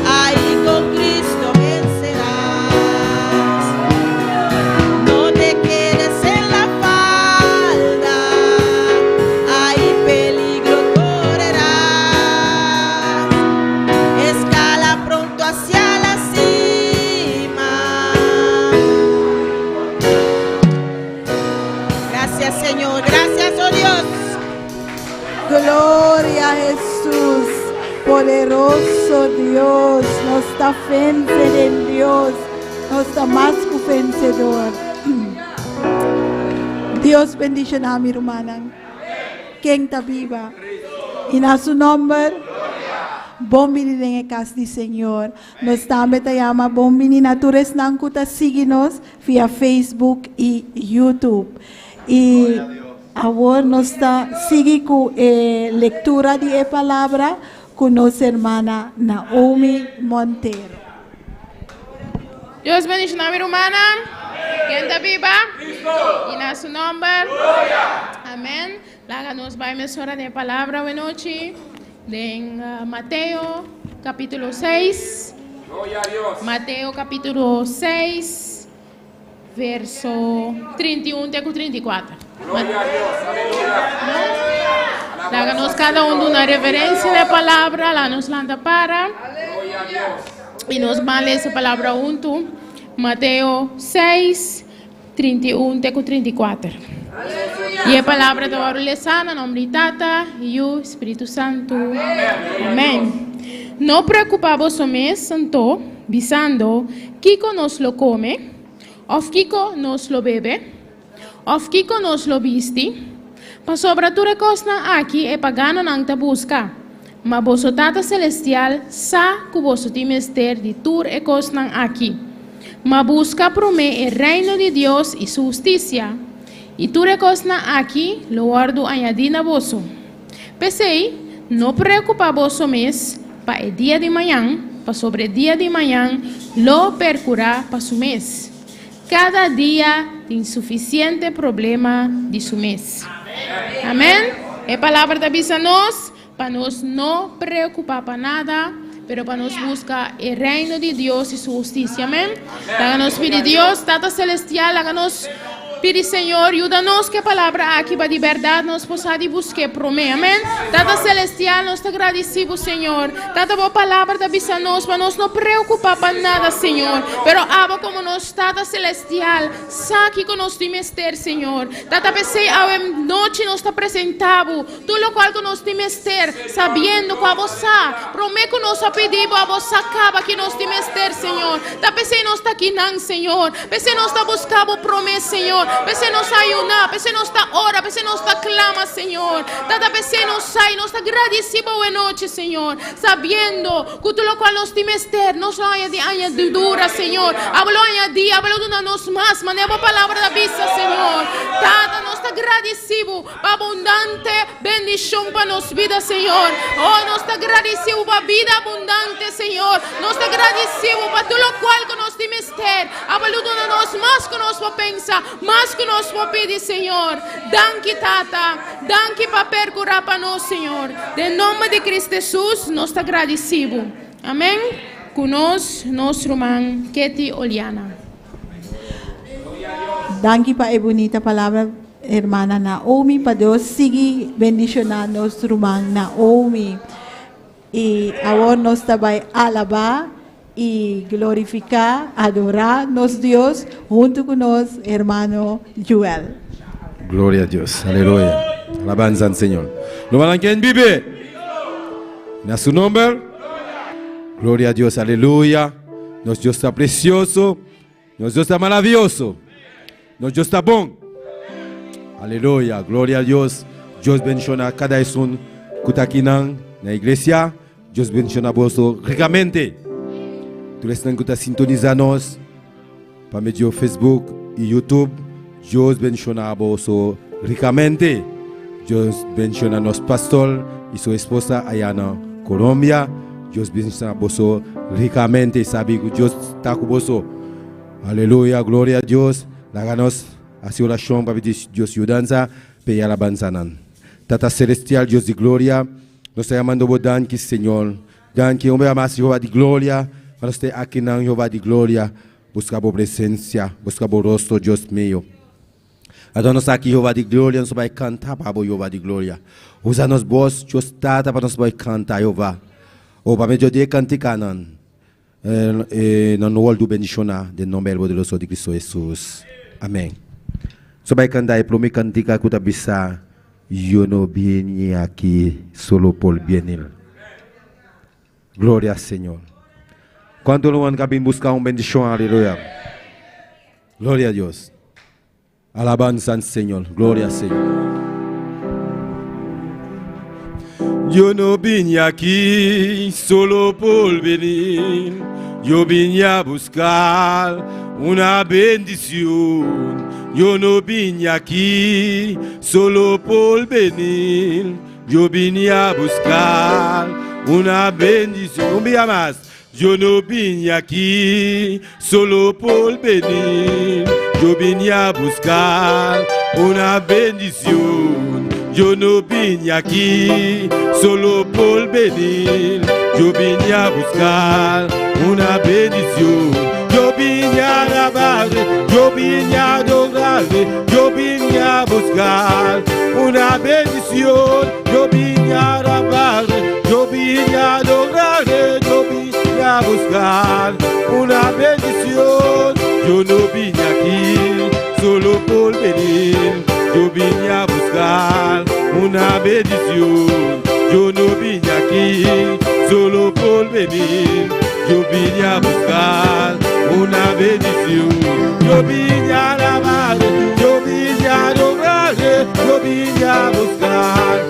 ahí con Cristo vencerás. No te quedes en la falda, hay peligro correrás. Escala pronto hacia la cima. Gracias, Señor, gracias, oh Dios. Gloria a Jesús, poderoso Dios, nos ta vence den Dios, nos ta mas ku vensedor. Dios bendishoná mi rumannan. Ken ta biba? I na su nòmber, bon bini den kas di Señor. Nos tambe ta yama bon bini na tur esnan ku ta sigui nos via Facebook i YouTube. I awor nos ta sigui ku e lektura di e palabra ku nos ruman Naomi Montero. Dios bendishoná mi rumannan. Ken ta biba? I na su nòmber. Amèn. Laga nos bai mesora den palabra awe nochi. Den Mateo kapítulo 6. Mateo kapítulo 6, verso 31 te 34. Laga nos kada un duna reverensia na palabra, laga nos lanta para. I nos bai lesa e palabra huntu. Mateo 6, 31 te 34. I e palabra ta wòrdu lesá na nòmber di Tata, Yu, Spiritu Santu. Amèn. No preokupá boso mes, anto, bisando, kiko nos lo kome, òf kiko nos lo bebe, òf kiko nos lo bisti, pasobra tur e kosnan aki e paganonan ta buska. Ma boso Tata Selestial sa ku boso tin mester di tur e kosnan aki. Ma buska promé e reino di Dios i su hustisia, i tur e kosnan aki lo wòrdu añadí na boso. P'esei, no preokupá boso mes pa e dia di mañan, pasobra e dia di mañan lo perkurá pa su mes. Kada dia tin sufisiente problema di su mes. Amèn. E palabra ta bisa nos pa nos no preokupá pa nada, pero pa nos buska e reino di Dios i su hustisia. Amèn. Laga nos pidi Dios, Tata Selestial, laga nos. Pidi Señor yuda nos ku e palabra aki pa di bèrdat nos por sa di busk'é promé. Amèn. Tata Selestial, nos ta gradisí bo, Señor. Tata, bo palabra ta bisa nos pa nos no preokupá pa nada, Señor. Pero abo komo nos Tata Selestial sa kiko nos tin mester, Señor. Tata, p'esei awe nochi nos ta presentá bo Tur lokual ku nos tin mester, sabiendo ku abo sa, promé ku nos a pidi bo, abo sa kaba ki nos tin mester, Señor. Ta p'esei nos ta akinan, Señor. P'esei nos ta buska bo promé, Señor. P'esei nos a ayuná, p'esei nos ta ora, p'esei nos ta klama, Señor. Tata, p'esei nos sa i nos ta gradisí bo awenochi, Señor, sabiendo ku tur lokual nos tin mester, nos lo haña di añadidura, Señor. Abo lo añadí, abo lo duna nos mas, manera bo palabra ta bisa, Señor. Tata, nos ta gradisí bo. Pa abundante bendicion pa nos bida, Señor. Oh, nos ta gradeci bo pa bida abundante, Señor. Nos ta gradeci bo pa tur locual cu nos tin mester. Aba lo duna nos mas cu nos por pensa, mas cu nos por pidi, Señor. Danki, Tata. Danki pa percura pa nos, Señor. Den nomber di Cristo Jesus, nos ta gradeci bo. Amen. Cu nos, nos ruman Ketty Oliana. Danki pa e bunita palabra. Hermana Naomi pa Dios sigui bendiciona nos ruman Naomi y awor nos ta bay alaba y glorifica adora nos Dios hunto cu nos hermano Joel. Gloria a Dios, aleluya. Alabanza al Señor. Lo quien vive. Na su nombre. Gloria a Dios, aleluya. Nos Dios ta precioso. Nos Dios ta maravioso. Nos Dios ta bon. Aleluya, gloria a Dios. Dios bendiciona cada esun ku ta akinan na iglesia. Dios bendiciona boso ricamente. Tur esnan ku ta sintoniza nos pa medio Facebook y YouTube. Dios bendiciona boso ricamente. Dios bendiciona nos pastor y su esposa allá na Colombia. Dios bendiciona boso ricamente. Sabi ku Dios ta ku boso. Aleluya, gloria a Dios. Laga nos hasi orashon pa pidi Dios yudansa pa e alabansanan. Tata Celestial, Dios di gloria, nos ta yamando bo danki, Señor. Danki un bes mas, Jehová di gloria, pa nos ta akinan, Jehová di gloria, buska bo presencia, buska bo rostro, Dios mio. Anto nos aki, Jehová di gloria, nos bai kanta pa bo, Jehová di gloria. Usa nos bos, Dios Tata, pa nos bai kanta, Jehová. O pa medio di e kantikanan, nan lo wòrdu bendishoná den nòmber poderoso di Kristu Hesus. Amèn. Nos bai kanta e promé kantika ku ta bisa, Yo no bini aki solo por benir. Gloria al Señor. Kuantu lo ka bin buska un bendishon? Aleluya. Gloria a Dios. Alabanza al Señor. Gloria al Señor. Yo no vine aquí solo por venir. Yo vine a buscar una bendición. Yo no vine aquí solo por venir. Yo vine a buscar una bendición. Un día más. Yo no vine aquí solo por venir. Yo vine a buscar una bendición. Yo no vine aquí solo por venir. Yo vine a buscar una bendición. Yo vine a alabarle, yo vine a adorarle, yo vine a buscar una bendición. Yo vine a alabarle, yo vine a adorarle, yo vine a buscar una bendición. Yo no vine aquí solo por venir, yo vine a buscar una bendición. Yo no vine aquí solo por venir, yo vine a buscar una bendición. Yo vine a alabar, yo vine a adorarle, yo vine a buscar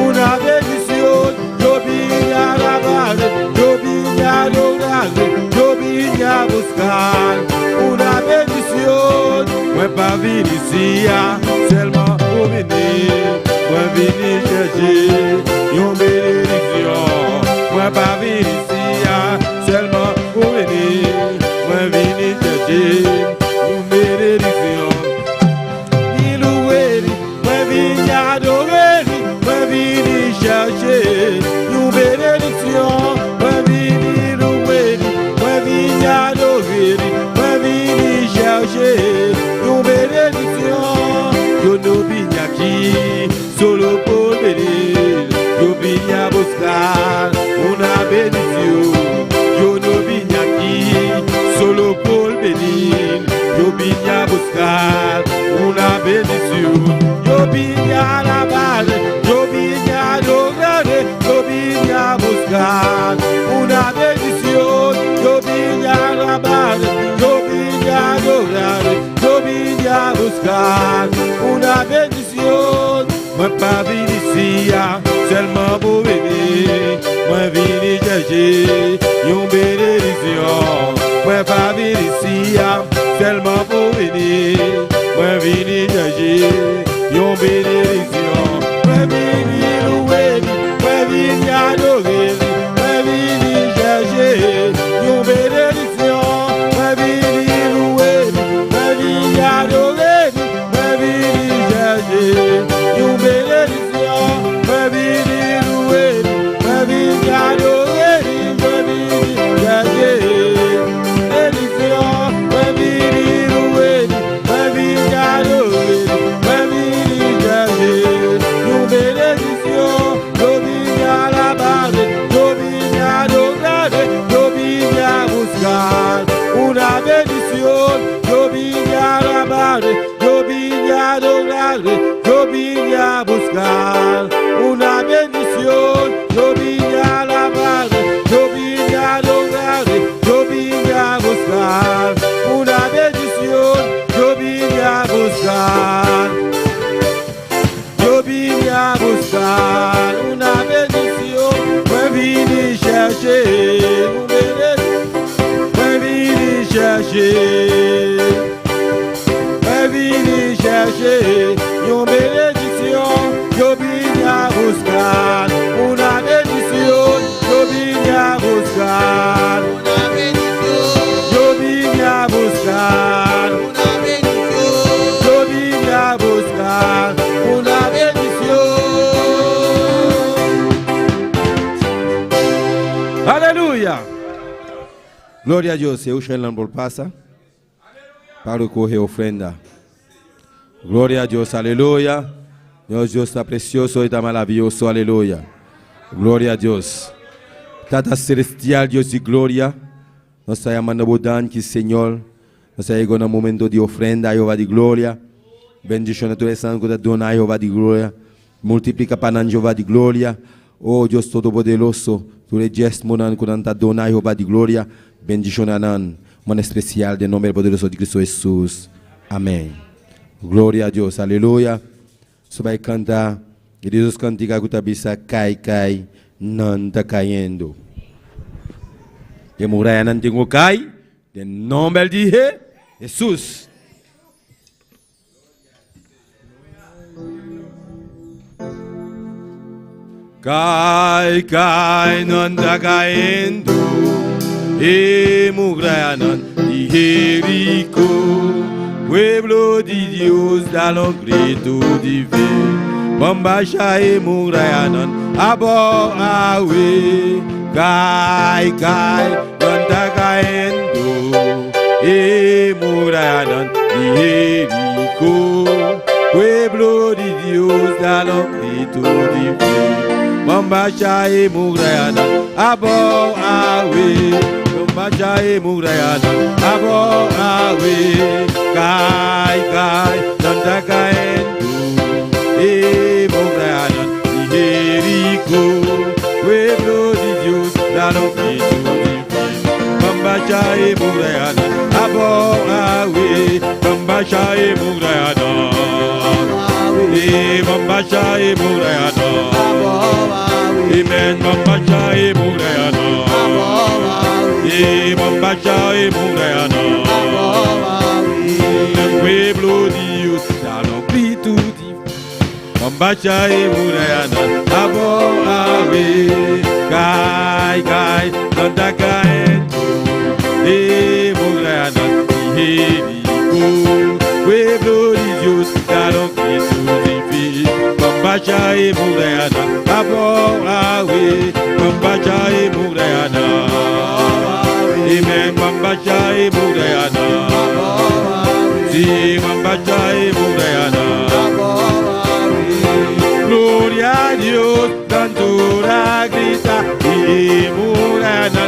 una bendición. Yo vine a alabar, yo vine a adorarle, yo vine a buscar una bendición. Mwen pa vini isi a sèlman pou vini, mwen vini chèche yon benediksyon. Mwen pa vini isi a sèlman pou vini, mwen vini chèche yon benediksyon. Ni louwe li, mwen vini adore li, mwen vini chèche yon benediksyon. Mwen vini louwe li, mwen vini adore li, mwen vini chèche yon benediksyon. bendición. Yo no vine aquí solo por venir, yo vine a buscar una bendición. Yo vine a alabar, yo vine a adorar, yo vine a buscar una bendición. Yo vine a alabar, yo vine a adorar, yo vine a buscar una bendición. Mwen pa vini isi a sèlman pou vini, mwen vini chèche yon benediksyon. Mwen pa vini isi a sèlman pou vini, mwen vini chèche yon benediksyon. Mwen vini louwe li, mwen vini adore li, mwen vini chèche yon benediksyon. Mwen vini louwe li, mwen vini adore li, mwen vini chèche yon benediksyon. Mwen vini louwe li, mwen vini adore li, mwen vini chèche benediksyon. Mwen vini louwe li, mwen vini adore li, mwen vini chèche yon benediksyon. Yo vini alabar, yo vini adorar, yo vini a buscar una bendición. Yo vine a alabar, yo vine a adorar, yo vine a buscar una bendición. Yo vine a alabar, yo vine a adorar, yo vine a buscar una bendición. Yo vine a buscar. Yo vine a buscar una bendición. Mwen vini chèche yon benediksyon. Mwen vini chèche. Mwen vini chèche yon benediksyon. Yo vine a buscar una bendición. Yo vine a buscar. Una bendición, Yo vine a buscar. una bendición. Yo vine a buscar una bendición. Aleluya. Gloria a Dios. E ushernan por pasa pa rekohé ofrenda. Gloria a Dios. Aleluya. Dios, Dios ta presioso i ta maravioso. Aleluya. Gloria a Dios. Tata Selestial, Dios di gloria. Nos ta yamando Bo danki, Señor. Nos a yega na momento di ofrenda, Jehová di gloria. Bendishoná tur esnan ku ta duna, Jehová di gloria. Multipliká pa nan, Jehová di gloria. Oh Dios Todopoderoso, tur e diesmonan ku nan ta duna, Jehová di gloria. Bendishoná nan, manera spesial, den nòmber poderoso di Kristu Hesus. Amèn. Gloria na Dios. Aleluya. Nos bai kanta. I Dios kantika ku ta bisa kai kai nan ta kayendo. E murayanan tin ku kai den nòmber di Hesus. Kai kai nan ta kayendo. E murayanan di Jeriko. Pueblo di Dios, da un grito di fe. Ban basha e murayanan abou awe. Kai kai nan ta kayendo. E murayanan di Jeriko. Pueblo di Dios, da un grito di fe. Ban basha e murayanan abou awe. Ban basha e murayanan abou awe. Kai kai nan ta kayendo. E murayanan di Jeriko. Pueblo di Dios, da un grito di fe. Ban basha e murayanan abou awe. Ban basha e murayanan. E ban basha e murayanan. Amen. Ban basha e murayanan. E ban basha e murayanan. Pueblo di Dios, da un grito di Ban basha e murayanan abou awe. Kai kai nan ta kayendo. E murayanan di Jeriko. Pueblo di Dios, da un grito di fe. Ban basha e murayanan abou awe. Ban basha e murayanan. Amen. Ban basha e murayanan. Si ban basha e murayanan. Gloria a Dios, nan tur a grita e murayanan.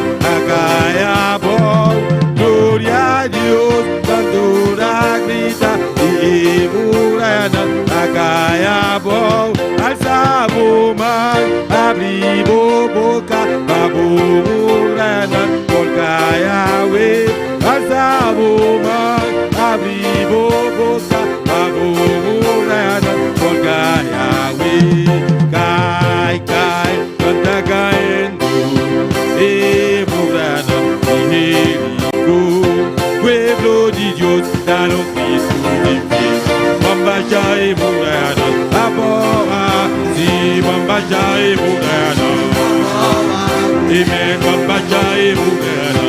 dal un gritu di fe. Ban basha e murayanan abou, sí, ban basha e murayanan. Amen, ban basha e murayanan.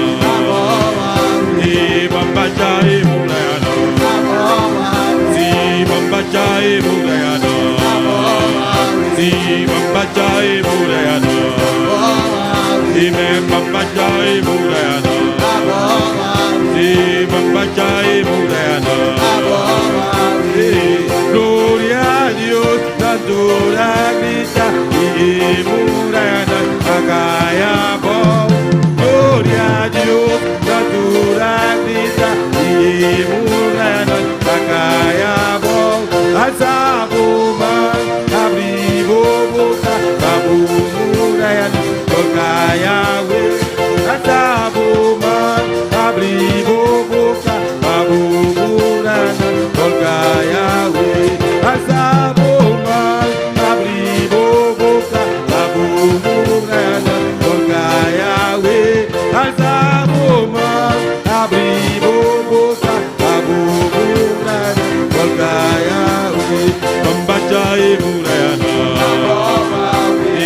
Eh, ban basha e murayanan. Sí, ban basha e murayanan. Sí, ban basha e murayanan. Amen, ban basha e murayanan. Sí, ban basha e murayanan. Eh, gloria a Dios, tantu a grita i e murayanan a kai abou. Gloria a Dios, tantu a grita i e murayanan a kai abou. Alsa bo man, habri bo boka, pa bo murayanan por kai awe. Alsa bo man, habri bo boka, pa bo murayanan por kai awe. Alsa bo man, habri bo boka, pa bo murayanan por kai awe. Alsa bo man, habri bo boka, pa bo murayanan por kai awe. Ban basha e murayanan.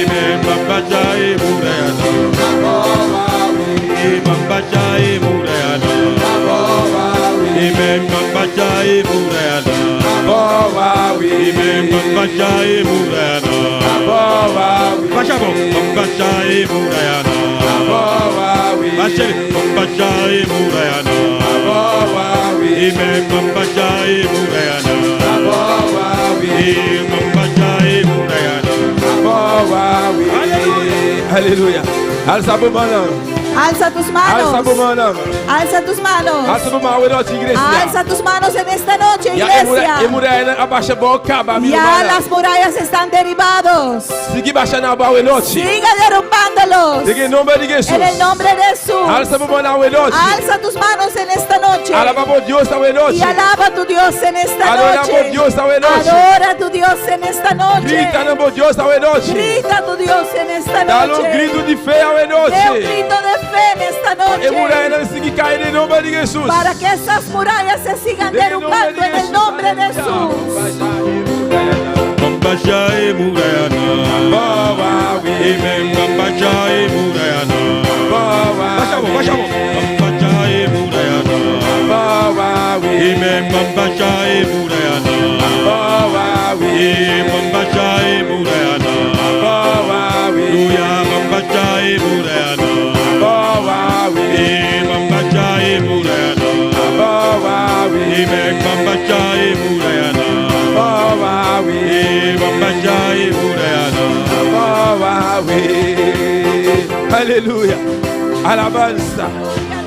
Amen. Ban basha e murayanan. Eh, ban basha e murayanan. Amen. Ban basha e murayanan. Amen. Ban basha e murayanan. Basha bo, ban basha e murayanan. Basha, ban basha e murayanan. Amen. Ban basha e murayanan. Eh, ban basha e murayanan. Aleluya. Alsa bo man. Alza tus manos. Alsa bo man. Alza tus manos. Alsa bo man awe nochi, iglesia. Alza tus manos en esta noche, Ya e iglesia. e murayanan a basha abou kaba, mi Ya ruman. las murallas están derribados. Sigui basha nan awe nochi. Siga derrumbándolos. Den nòmber di Hesus. En el nombre de Jesús. Alsa bo man awe nochi. Alza tus manos en esta noche. Alabá bo Dios awe nochi. Y alaba a tu Dios en esta Adora noche. bo Dios awe nochi. Adora a tu Dios en esta noche. Grita na bo Dios awe nochi. Grita a tu Dios en esta Dal un noche. gritu di fe awe Dé un nochi. grito de fe en esta noche. E murayanan sigui kai den nòmber di Hesus. Para que esas murallas se sigan Den nombre derrumbando de en el Jesús. nombre de Jesús. Ban basha e murayanan. Amen. Ban basha e murayanan. Basha bo, basha bo. Ban basha e murayanan. Amen. Ban basha e murayanan. Eh, ban basha e murayanan. Aleluya, ban basha e murayanan. Eh, ban basha e murayanan. Amen. Ban basha e murayanan. Eh, ban basha e murayanan. Aleluya. Alabansa.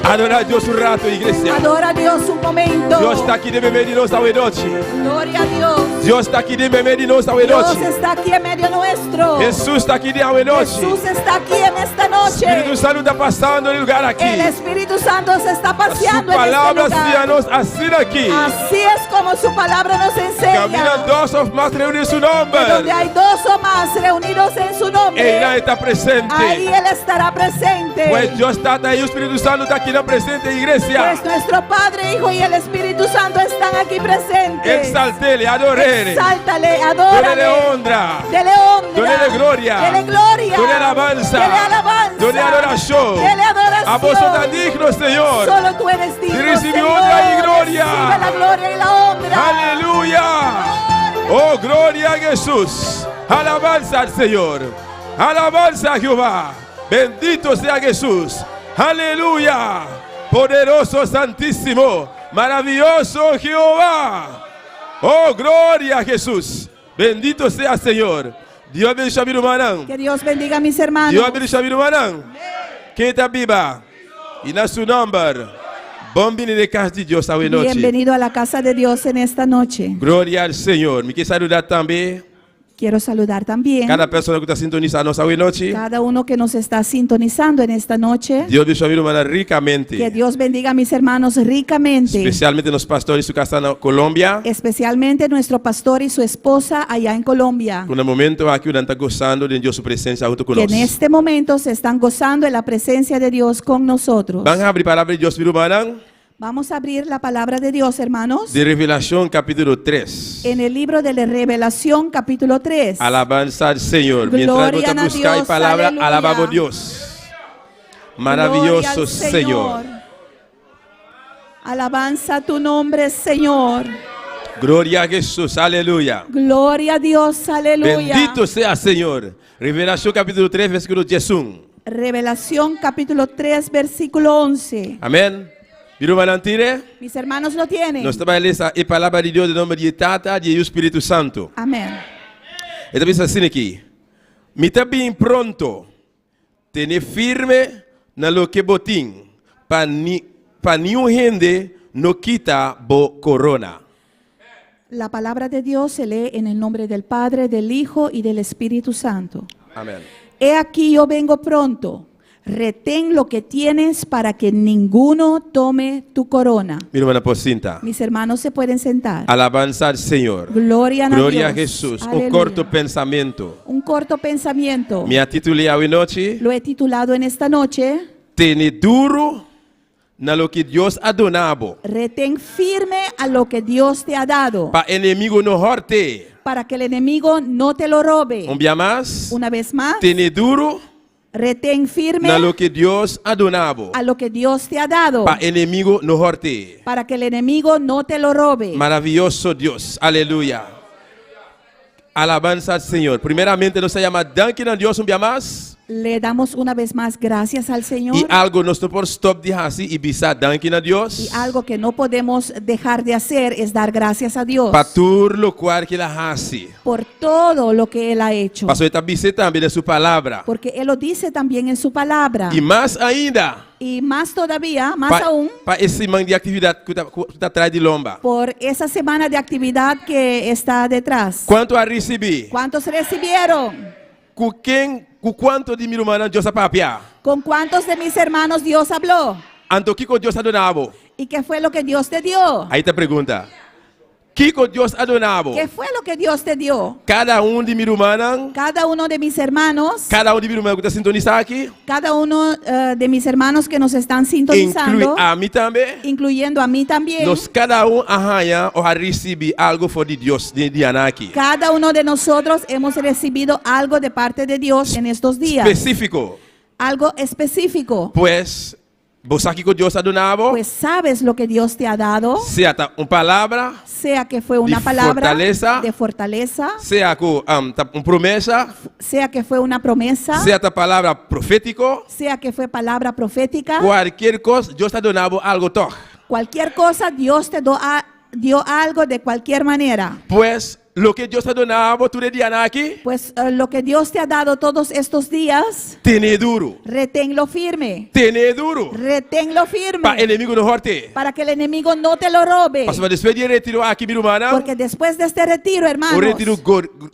Adorá Dios un ratu, iglesia. Adora a Dios un momento. Dios ta aki den meimei di nos awe nochi. Gloria a Dios. Dios ta aki den meimei di nos Dios nochi. está aquí en medio nuestro. Hesus ta aki den awe nochi. Jesús está aquí en esta noche. Spiritu Santu ta pasando den e lugá aki. El Espíritu Santo se está Su paseando en este palabra lugar. siña nos asina aki. Así es como su palabra nos enseña. Kaminda dos òf mas reuní den su Que donde nòmber. hay dos o más reunidos en su nombre, Einan e ta presente. ahí Él estará presente. Pues Dios Tata i Spiritu Santu ta aki presente, iglesia. Pues nuestro Padre, Hijo y el Espíritu Santo están aquí presentes. Eksalt'é, ador'é. Exáltale, adórale. Dun'é honra. Dele honra. Dun'é gloria. Dele gloria. Dun'é alabansa. Dele alabanza. Dun'é adorashon. Dele adoración. Abo so ta digno, Señor. Solo tú eres digno, Recibe Señor. honra y gloria. Recibe la gloria y la honra. Aleluya. Oh, gloria a Jesús. Alabanza al Señor. Alabanza a Jehová. Bendito sea Jesús. Aleluya. Poderoso, santísimo, maravilloso Jehová. Oh, gloria a Jesús. Bendito sea Señor. Dios bendishoná mi rumannan. Que Dios bendiga a mis hermanos. Dios bendishoná mi rumannan. Ken ta biba. I na su nòmber. Bon biní na kas di Dios awe nochi. Bienvenido a la casa de Dios en esta noche. Gloria al Señor. Mi ke saludá tambe Quiero saludar también kada persona ku ta sintonisando nos awe nochi. cada uno que nos está sintonizando en esta noche. Dios bendishoná mi rumannan rikamente. Que Dios bendiga a mis hermanos ricamente. Espesialmente nos pastor i su kasá na Colombia. Especialmente nuestro pastor y su esposa allá en Colombia. Ku na e momento aki nan ta gosando di Dios su presensia huntu ku Que nos. en este momento se están gozando en la presencia de Dios con nosotros. Ban habri palabra di Dios, mi rumannan. Vamos a abrir la palabra de Dios, hermanos. Den Revelashon kapítulo 3. En el libro de la Revelación, capítulo 3. Alabansa na Señor. Mientras Gloria bo a ta buska e Dios, palabra, aleluya. alabá Dios. Gloria Maravioso al Señor. Alabanza a tu nombre, Señor. Gloria na Hesus, aleluya. Gloria a Dios, aleluya. Bendito sea Señor. Revelashon kapítulo 3, versíkulo 11. Revelación capítulo 3, versículo 11. Amèn. Mi rumannan tin'é? Mis hermanos lo tienen. Nos ta bai lesa e palabra di Dios den nòmber di Tata, di Spiritu Santu. Amèn. E ta bisa asina aki. Mi ta bin pronto. Tene firme na loke bo tin, pa ni, pa ningun hende no kita bo korona. La palabra de Dios se lee en el nombre del Padre, del Hijo y del Espíritu Santo. Amèn. He aquí yo vengo pronto. Retén lo que tienes para que ninguno tome tu corona. Mi rumannan por sinta. Mis hermanos se pueden sentar. Alabansa na Señor. Gloria a Gloria Dios. na Hesus. Un Aleluya. korto pensamentu. Un corto pensamiento. Mi a titul'é awe nochi. Lo he titulado en esta noche, Tene duru na loke Dios a duna bo. Retén firme a lo que Dios te ha dado, Pa enemigu no hòrt'é. para que el enemigo no te lo robe. Un bia mas. Una vez más, Tene duru retén firme na loke Dios a duna bo. a lo que Dios te ha dado, Pa enemigu no hòrt'é. para que el enemigo no te lo robe. Maravioso Dios. Aleluya. Alabansa na Señor. Primeramente, nos ta yama danki na Dios un bia mas. Le damos una vez más gracias al Señor. I algu nos no por stòp di hasi ta bisa danki na Dios. Y algo que no podemos dejar de hacer es dar gracias a Dios Pa tur loke ku el a hasi. por todo lo que Él ha hecho. Pasobra e ta bisa tambe den su palabra. Porque Él lo dice también en su palabra. I mas ainda, Y más todavía, más pa, aún, pa e siman di aktividat ku ta tras di lomba. por esa semana de actividad que está detrás. Kuantu a risibí? ¿Cuántos recibieron? Ku ken, ku kuantu di mi rumannan Dios a papia? ¿Con cuántos de mis hermanos Dios habló? Anto kiko Dios a duna bo? ¿Y qué fue lo que Dios te dio? Ei ta e pregunta. Kiko Dios a duna bo? ¿Qué fue lo que Dios te dio? Kada un di mi rumannan, Cada uno de mis hermanos, kada un di mi rumannan ku ta sintonisá aki, cada uno de mis hermanos que nos están sintonizando, inkluí ami tambe. incluyendo a mí también, Nos kada un a haña òf a risibí algu for di Dios den e dianan aki. cada uno de nosotros hemos recibido algo de parte de Dios en estos días, Spesífiko. algo específico. Pues, bo sa kiko Dios a duna bo? Pues sabes lo que Dios te ha dado, Sea ta un palabra, sea que fue una De palabra fortaleza. de fortaleza, sea ku ta un promesa, sea que fue una promesa, sea ta palabra profétiko, sea que fue palabra profética, kualke kos, Dios a duna bo algu toch. cualquier cosa, Dios te dio algo de cualquier manera. Pues, loke Dios a duna bo tur e dianan aki, Pues lo que Dios te ha dado todos estos días, tene duru. reténlo firme. Tene duru. Reténlo firme. Pa enemigu no hòrt'é. Para que el enemigo no te lo robe. Pasobra despues di e retiro aki, mi rumannan, Porque después de este retiro, hermanos, un retiro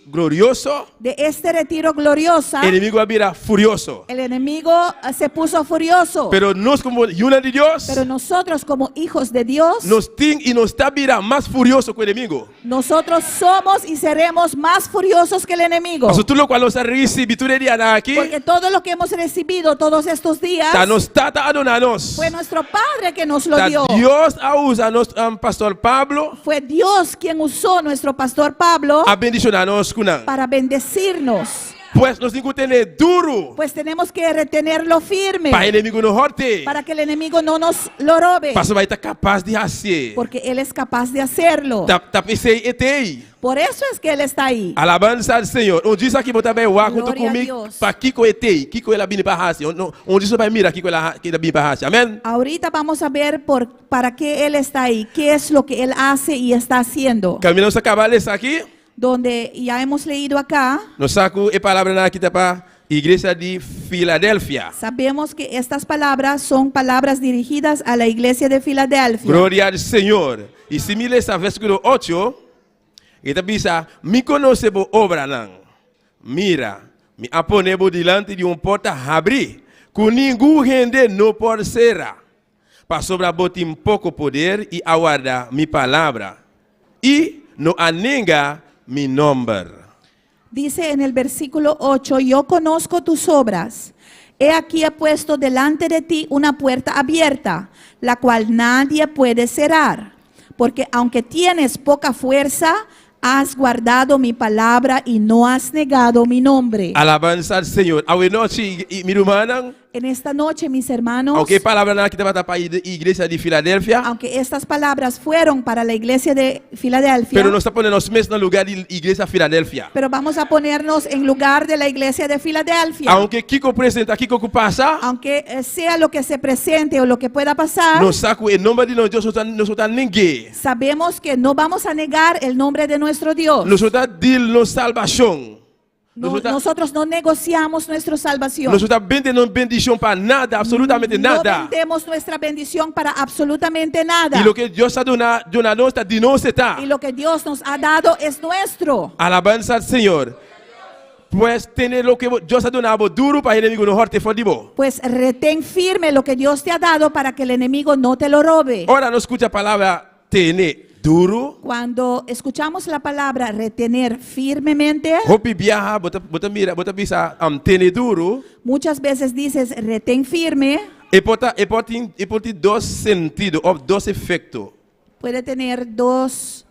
glorioso, de este retiro gloriosa, enemigu a bira furioso. el enemigo se puso furioso. Pero nos komo yu di Dios, Pero nosotros como hijos de Dios, nos tin i nos ta bira mas furioso ku e enemigu. nosotros somos y seremos más furiosos que el enemigo. Pasobra tur loke nos a risibí tur e dianan aki, Porque todo lo que hemos recibido todos estos días ta nos Tata a duna nos. fue nuestro Padre que nos lo Ta dio. Dios a usa nos pastor Pablo Fue Dios quien usó nuestro pastor Pablo a bendishoná nos ku nan. para bendecirnos. Pues nos tin ku tene duru Pues tenemos que retenerlo firme pa enemigu no hòrt'é. para que el enemigo no nos lo robe. Pasobra e ta kapas di hasi. Porque él es capaz de hacerlo. Ta ta p'esei e t'ei. Por eso es que él está ahí. Alabansa na Señor. Un dia aki bo ta bai wak huntu Gloria a ku mi Dios. pa kiko e t'ei, kiko el a bini pa hasi. Un dia bai mira kiko el a bini pa hasi. Amèn. Ahorita vamos a ver para qué él está ahí, qué es lo que él hace y está haciendo. Kaminda nos a kaba di lesa aki. Donde ya hemos leído acá, Nos sa ku e palabranan aki ta pa iglesia di Filadelfia. sabemos que estas palabras son palabras dirigidas a la iglesia de Filadelfia. Gloria na Señor. I si mi lesa versíkulo 8, e ta bisa, mi konosé bo obranan. Mira, mi a pone bo dilanti di un porta habrí, ku ningun hende no por sera. Pasobra bo tin poko poder i a warda mi palabra. I no a nenga mi nòmber. Dice en el versículo 8, yo conozco tus obras. He aquí he puesto delante de ti una puerta abierta, la cual nadie puede cerrar, porque aunque tienes poca fuerza, has guardado mi palabra y no has negado mi nombre. Alabansa na Señor. Awe nochi, mi rumannan, En esta noche, mis hermanos, aunke e palabranan aki tabata pa e iglesia di Filadelfia, aunque estas palabras fueron para la iglesia de Filadelfia, pero nos ta pone nos mes na lugá di iglesia Filadelfia. pero vamos a ponernos en lugar de la iglesia de Filadelfia. Aunke kiko presentá, kiko ku pasa, Aunque eh, sea lo que se presente o lo que pueda pasar, nos sa ku e nòmber di nos Dios nos no ta neng'é. sabemos que no vamos a negar el nombre de nuestro Dios. Nos no ta deal nos salbashon. No- Nos no ta, nosotros no negociamos nuestra salvación. nos no ta bende nos bendishon pa nada, absolutamente No nada. vendemos nuestra bendición para absolutamente nada. I loke Dios a duna, duna nos, ta di nos e ta. Y lo que Dios nos ha dado es nuestro. Alabansa na Señor. Pues tene loke Dios a duna duru pa enemigu no hòrt'é for di bo. Pues retén firme lo que Dios te ha dado para que el enemigo no te lo robe. Ora nos skucha e palabra tene duru. Cuando escuchamos la palabra retener firmemente, Hopi biaha, bo ta, bo ta mira, bo ta bisa tene duru. muchas veces dices retén firme, E por ta, e por tin, e por tin dos sentido, òf dos efekto. puede tener dos,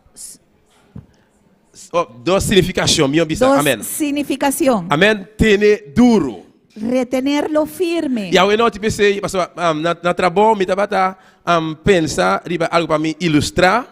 Òf dos signifikashon, mihó bisa. dos Amèn. significación. Amèn. Tene duru. Retenerlo firme. I awe nochi p'esei, pasó, na, na trabou, mi tabata pensa riba algu pa mi ilustrá.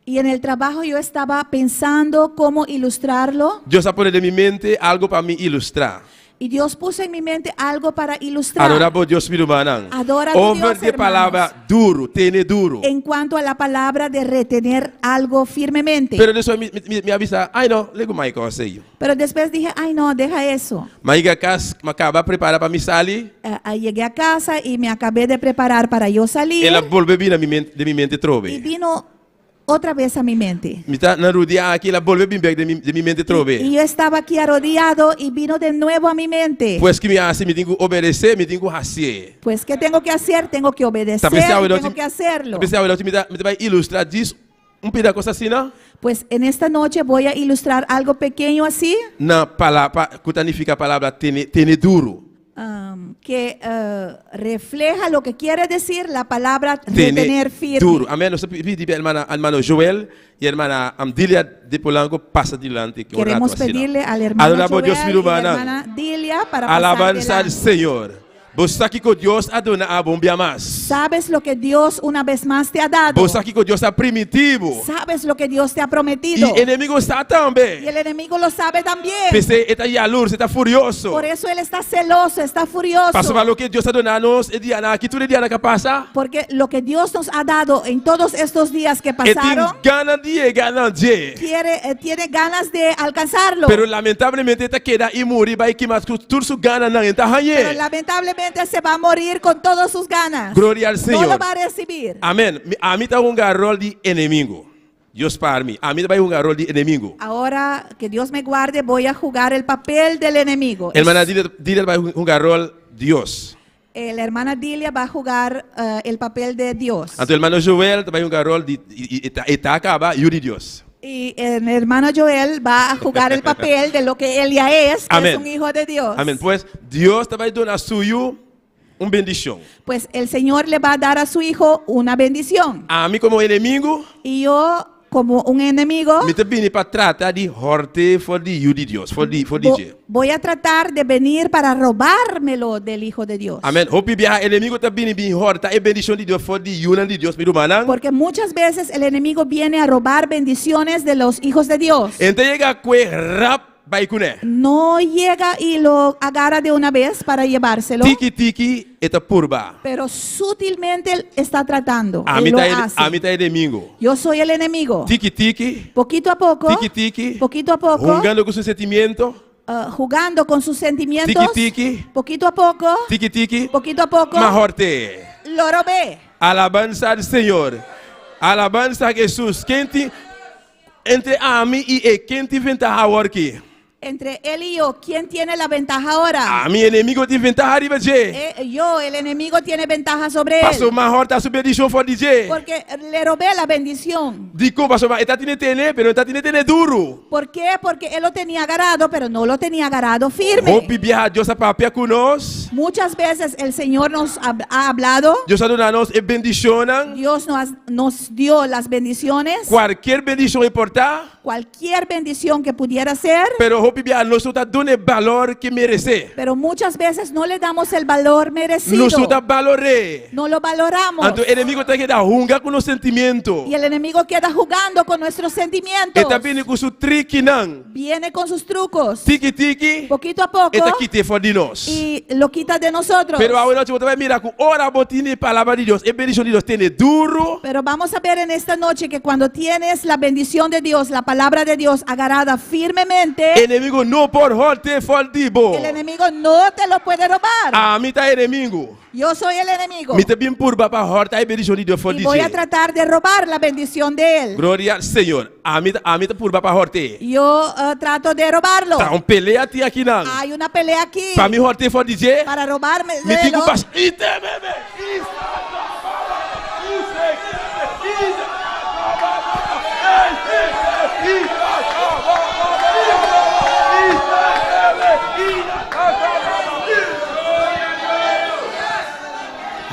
Y en el trabajo yo estaba pensando cómo ilustrarlo. Dios a pone den mi mente algu pa mi ilustrá. Y Dios puso en mi mente algo para ilustrar. Adorá bo Dios, mi rumannan. Adora tu Over Dios, di palabra hermanos. duru, tene duru. En cuanto a la palabra de retener algo firmemente. Pero despues mi, mi, mi a bisa, ai no, laga e kos ei. Pero después dije, ay no, deja eso. M'a yega kas, m'a kaba prepará pa mi sali. Llegué a casa y me acabé de preparar para yo salir. El a bolbe bin na mi mente, den mi mente Y trobe. vino otra vez a mi mente. Mi ta na rudia aki, el a bolbe bin bèk den mi, den mi mente trobe. Y yo estaba aquí arrodillado y vino de nuevo a mi mente. Pues ki mi hasi, mi tin ku obedesé, mi tin ku hasié. Pues, ¿qué tengo que hacer? Tengo que obedecer, y tengo que hacerlo. P'esei awe mi ta, mi ta bai ilustrá djis un pida kos asina. Pues en esta noche voy a ilustrar algo pequeño así, Na palabra, ku ta nifiká palabra tene, tene duru. que refleja lo que quiere decir la palabra Tene retener firme. duru. Amèn. Nos ta pidi ruman, ruman Joel i ruman Dilia de Polanco pasa dilanti ku un Queremos ratu asina. pedirle al hermano Adorá Joel Dios, y la rumannan. hermana Dilia para pasar Alabansa na delante. Señor. Bo sa kiko Dios a duna bo un bia mas. Sabes lo que Dios una vez más te ha dado. Bo sa kiko Dios a primintí bo. Sabes lo que Dios te ha prometido. I enemigu sa tambe. Y el enemigo lo sabe también. P'esei e ta yalurs, e ta furioso. Por eso él está celoso, está furioso. Pasobra loke Dios a duna nos, e dianan aki, tur e dianan ku a pasa. Porque lo que Dios nos ha dado en todos estos días que E tin pasaron, gana di yega na dje. Tiene ganas de alcanzarlo. Pero lamentablemente e ta keda i muri, bai kima tur su gananan, e n' ta Pero hañ'é. lamentablemente se va a morir con todas sus ganas. Gloria al No Señor. lo va a recibir. Amèn. Ami ta hunga ròl di enemigu. Dios spar mi. Ami ta bai hunga ròl di enemigu. Ahora que Dios me guarde, voy a jugar el papel del enemigo. Ruman Dilia bai hunga ròl Dios. La hermana Dilia va a jugar el papel de Dios. Anto ruman Joel bai hunga ròl di e ta kaba yu di Dios. Y el hermano Joel va a jugar el papel de lo que él ya es, que Amén. es un hijo de Dios. Amèn. Pues Dios ta bai duna su yu un bendishon. Pues el Señor le va a dar a su hijo una bendición. Ami komo enemigu, Y yo, como un enemigo, mi ta bini pa trata di hòrt'é for di yu di Dios, for di for di dje. voy a tratar de venir para robármelo del Hijo de Dios. Amèn. Hopi biaha enemigu ta bini bin hòrta e bendishon di Dios for di yunan di Dios, mi rumannan. Porque muchas veces el enemigo viene a robar bendiciones de los hijos de Dios. E n' ta yega kue rap bai kuné. No llega y lo agarra de una vez para llevárselo, Tiki tiki e ta purba. pero sutilmente él está tratando. A y mi lo ta hace. ami ta enemigu. Yo soy el enemigo. Tiki tiki, Poquito a poco, tiki tiki, poquito a poco, hungando ku su sentimentu, jugando con sus sentimientos, Tiki, tiki. poquito a poco, tiki tiki, poquito a poco, m'a hòrt'é. lo robé. Alabansa na Señor. Alabansa na Hesus. Ken tin entre ami i e, ken tin ventaha aki? Entre él y yo, ¿quién tiene la ventaja ahora? Ami, enemigu tin ventaha riba dje. Eh, yo, el enemigo tiene ventaja sobre él. Paso m'a hòrta su bendishon for di dje. Porque le robé la bendición. Dikon? Pasobra e tatin'é tene, pero e tatin'é tene duru. ¿Por qué? Porque él lo tenía agarrado, pero no lo tenía agarrado firme. Hopi biaha Dios a papia ku nos. Muchas veces el Señor nos ha hablado. Dios a duna nos e bendishonnan. Dios nos, nos dio las bendiciones. Kualkier bendishon e por ta. Cualquier bendición que pudiera ser. Pero hopi biaha nos no ta duna e balor ku e meresé. Pero muchas veces no le damos el valor merecido. Nos no ta balor'é. No lo valoramos. Anto enemigu ta keda hunga ku nos sentimiento. Y el enemigo queda jugando con nuestros sentimientos. E ta bini ku su trikinan. Viene con sus trucos. Tiki tiki. Poquito a poco. E ta kit'é for di nos. Y lo quita de nosotros. Pero awe nochi bo ta bai mira ku ora bo tin e palabra di Dios, e bendishon di Dios tene duru. Pero vamos a ver en esta noche que cuando tienes la bendición de Dios, la palabra de Dios agarrada firmemente. Enemigu no por hòrt'é for di bo. El enemigo no te lo puede robar. Ami ta enemigu. Yo soy el enemigo. Mi ta bin purba pa hòrta e bendishon di Dios for Y di voy a dje. tratar de robar la bendición de él. Gloria al Señor. Ami ta, ami ta purba pa hòrt'é. Yo eh, trato de robarlo. Ta un pelea tin akinan. Hay una pelea aquí. Pa mi hòrt'é for di dje. Para robarme Mi tin ku de pas. Itebebe!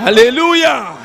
Aleluya!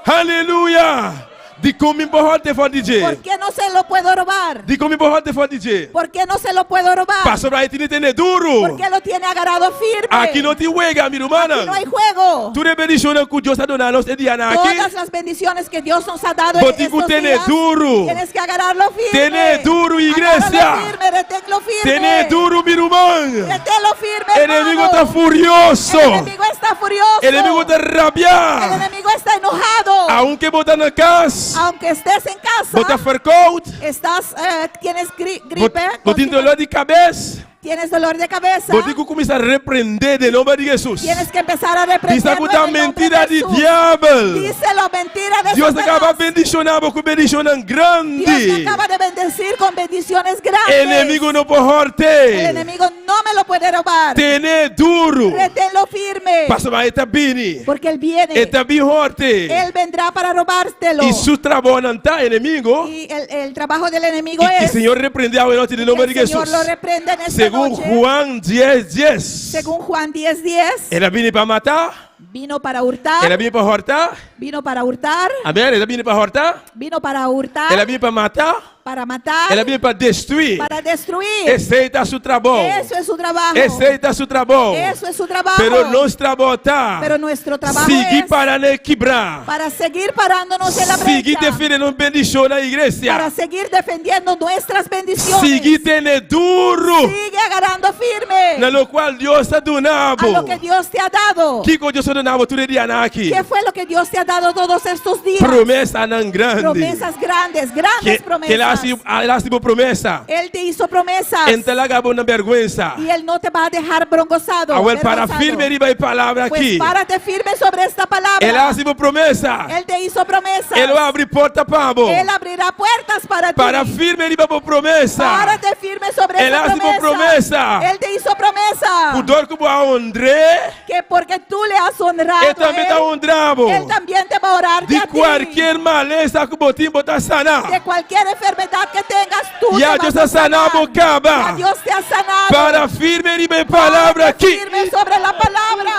Aleluya! Dikon mi por hòrt'é for di dje? ¿Por qué no se lo puedo robar? Dikon mi por hòrt'é for di dje? ¿Por qué no se lo puedo robar? Pasobra e tin tene duru. Porque lo tiene agarrado firme. Aki no tin wega, mi rumannan. Aquí no hay juego. Tur e bendishonnan ku Dios a duna nos e dianan aki. Todas las bendiciones que Dios nos ha dado Bo en tin ku estos tene días, duru. Tienes que agarrarlo firme. Tene duru, iglesia. Agárralo firme, reténlo firme. Tene duru, mi ruman. Reténlo firme, Enemigu hermano. ta furioso. El enemigo está furioso. Enemigu ta rabiá. El enemigo está enojado. Aunke bo ta na kas. Aunque estés en casa. Bo ta verkoud. Estás, eh, tienes gripe. Bo tin doló di kabes. Tienes dolor de cabeza. Bo tin ku kuminsá reprendé den nomber di Hesus. Tienes que empezar a reprender. Bisa ku ta mentira di diabel. Díselo mentira de Dios a Satanás. kaba bendishoná bo ku bendishonnan grandi. Dios te acaba de bendecir con bendiciones grandes. Enemigu no por hòrt'é. El enemigo no me lo puede robar. Tene duru. Reténlo firme. Pasobra e ta bini. Porque él viene. E ta bin hòrt'é. Él vendrá para robártelo. I su trabounan ta enemigu. Y el, el trabajo del enemigo I es. Señor reprendé awe nochi den nomber di El Señor Jesús. lo reprende en esta Segun noche. Juan 10, 10. Según Juan 10, 10. El a bini pa mata. Vino para hurtar. El a bini pa hòrta. Vino para hurtar. Amèn. El a bini pa hòrta. Vino para hurtar. El a bini pa mata. Para matar. El a bini pa destruí. Para destruir. Esei ta su trabou. Eso es su trabajo. Esei ta su trabou. Eso es su trabajo. Pero nos trabou ta. Pero nuestro trabajo Sigui es para na e kibrá. para seguir parándonos en la brecha. Sigui defendé nos bendishonnan, iglesia. Para seguir defendiendo nuestras bendiciones. Sigui tene duru. Sigue agarrando firme. Na lokual Dios a duna bo. A lo que Dios te ha dado. Kiko Dios a duna bo tur e dianan aki? ¿Qué fue lo que Dios te ha dado todos estos días? Promesanan grandi. Promesas grandes, grandes Ke, promesas. ke el a hasi, el a hasi bo promesa. Él te hizo promesas. E n' ta laga bo na bèrgwensa. Y él no te va a dejar brongosado. Awèl para avergonzado. firme riba e palabra Pues aki. párate firme sobre esta palabra. El a hasi bo promesa. Él te hizo promesas. E lo habri porta pa bo. Él abrirá puertas para ti. Para firme riba bo promesa. Párate firme sobre El esa a hasi bo promesa. promesa. Él te hizo promesa. Ku dor ku bo a honr'é. Que porque tú le has honrado. E tambe ta él, honra bo. Él también te va a orar Di de a ti. kualkier malesa ku bo tin bo ta sana. De cualquier enfermedad que tengas tú. Ya te Dios vas a saná sanar. bo kaba. Ya Dios te ha sanado. Para firme riba e palabra Párate aki. Firme sobre la palabra.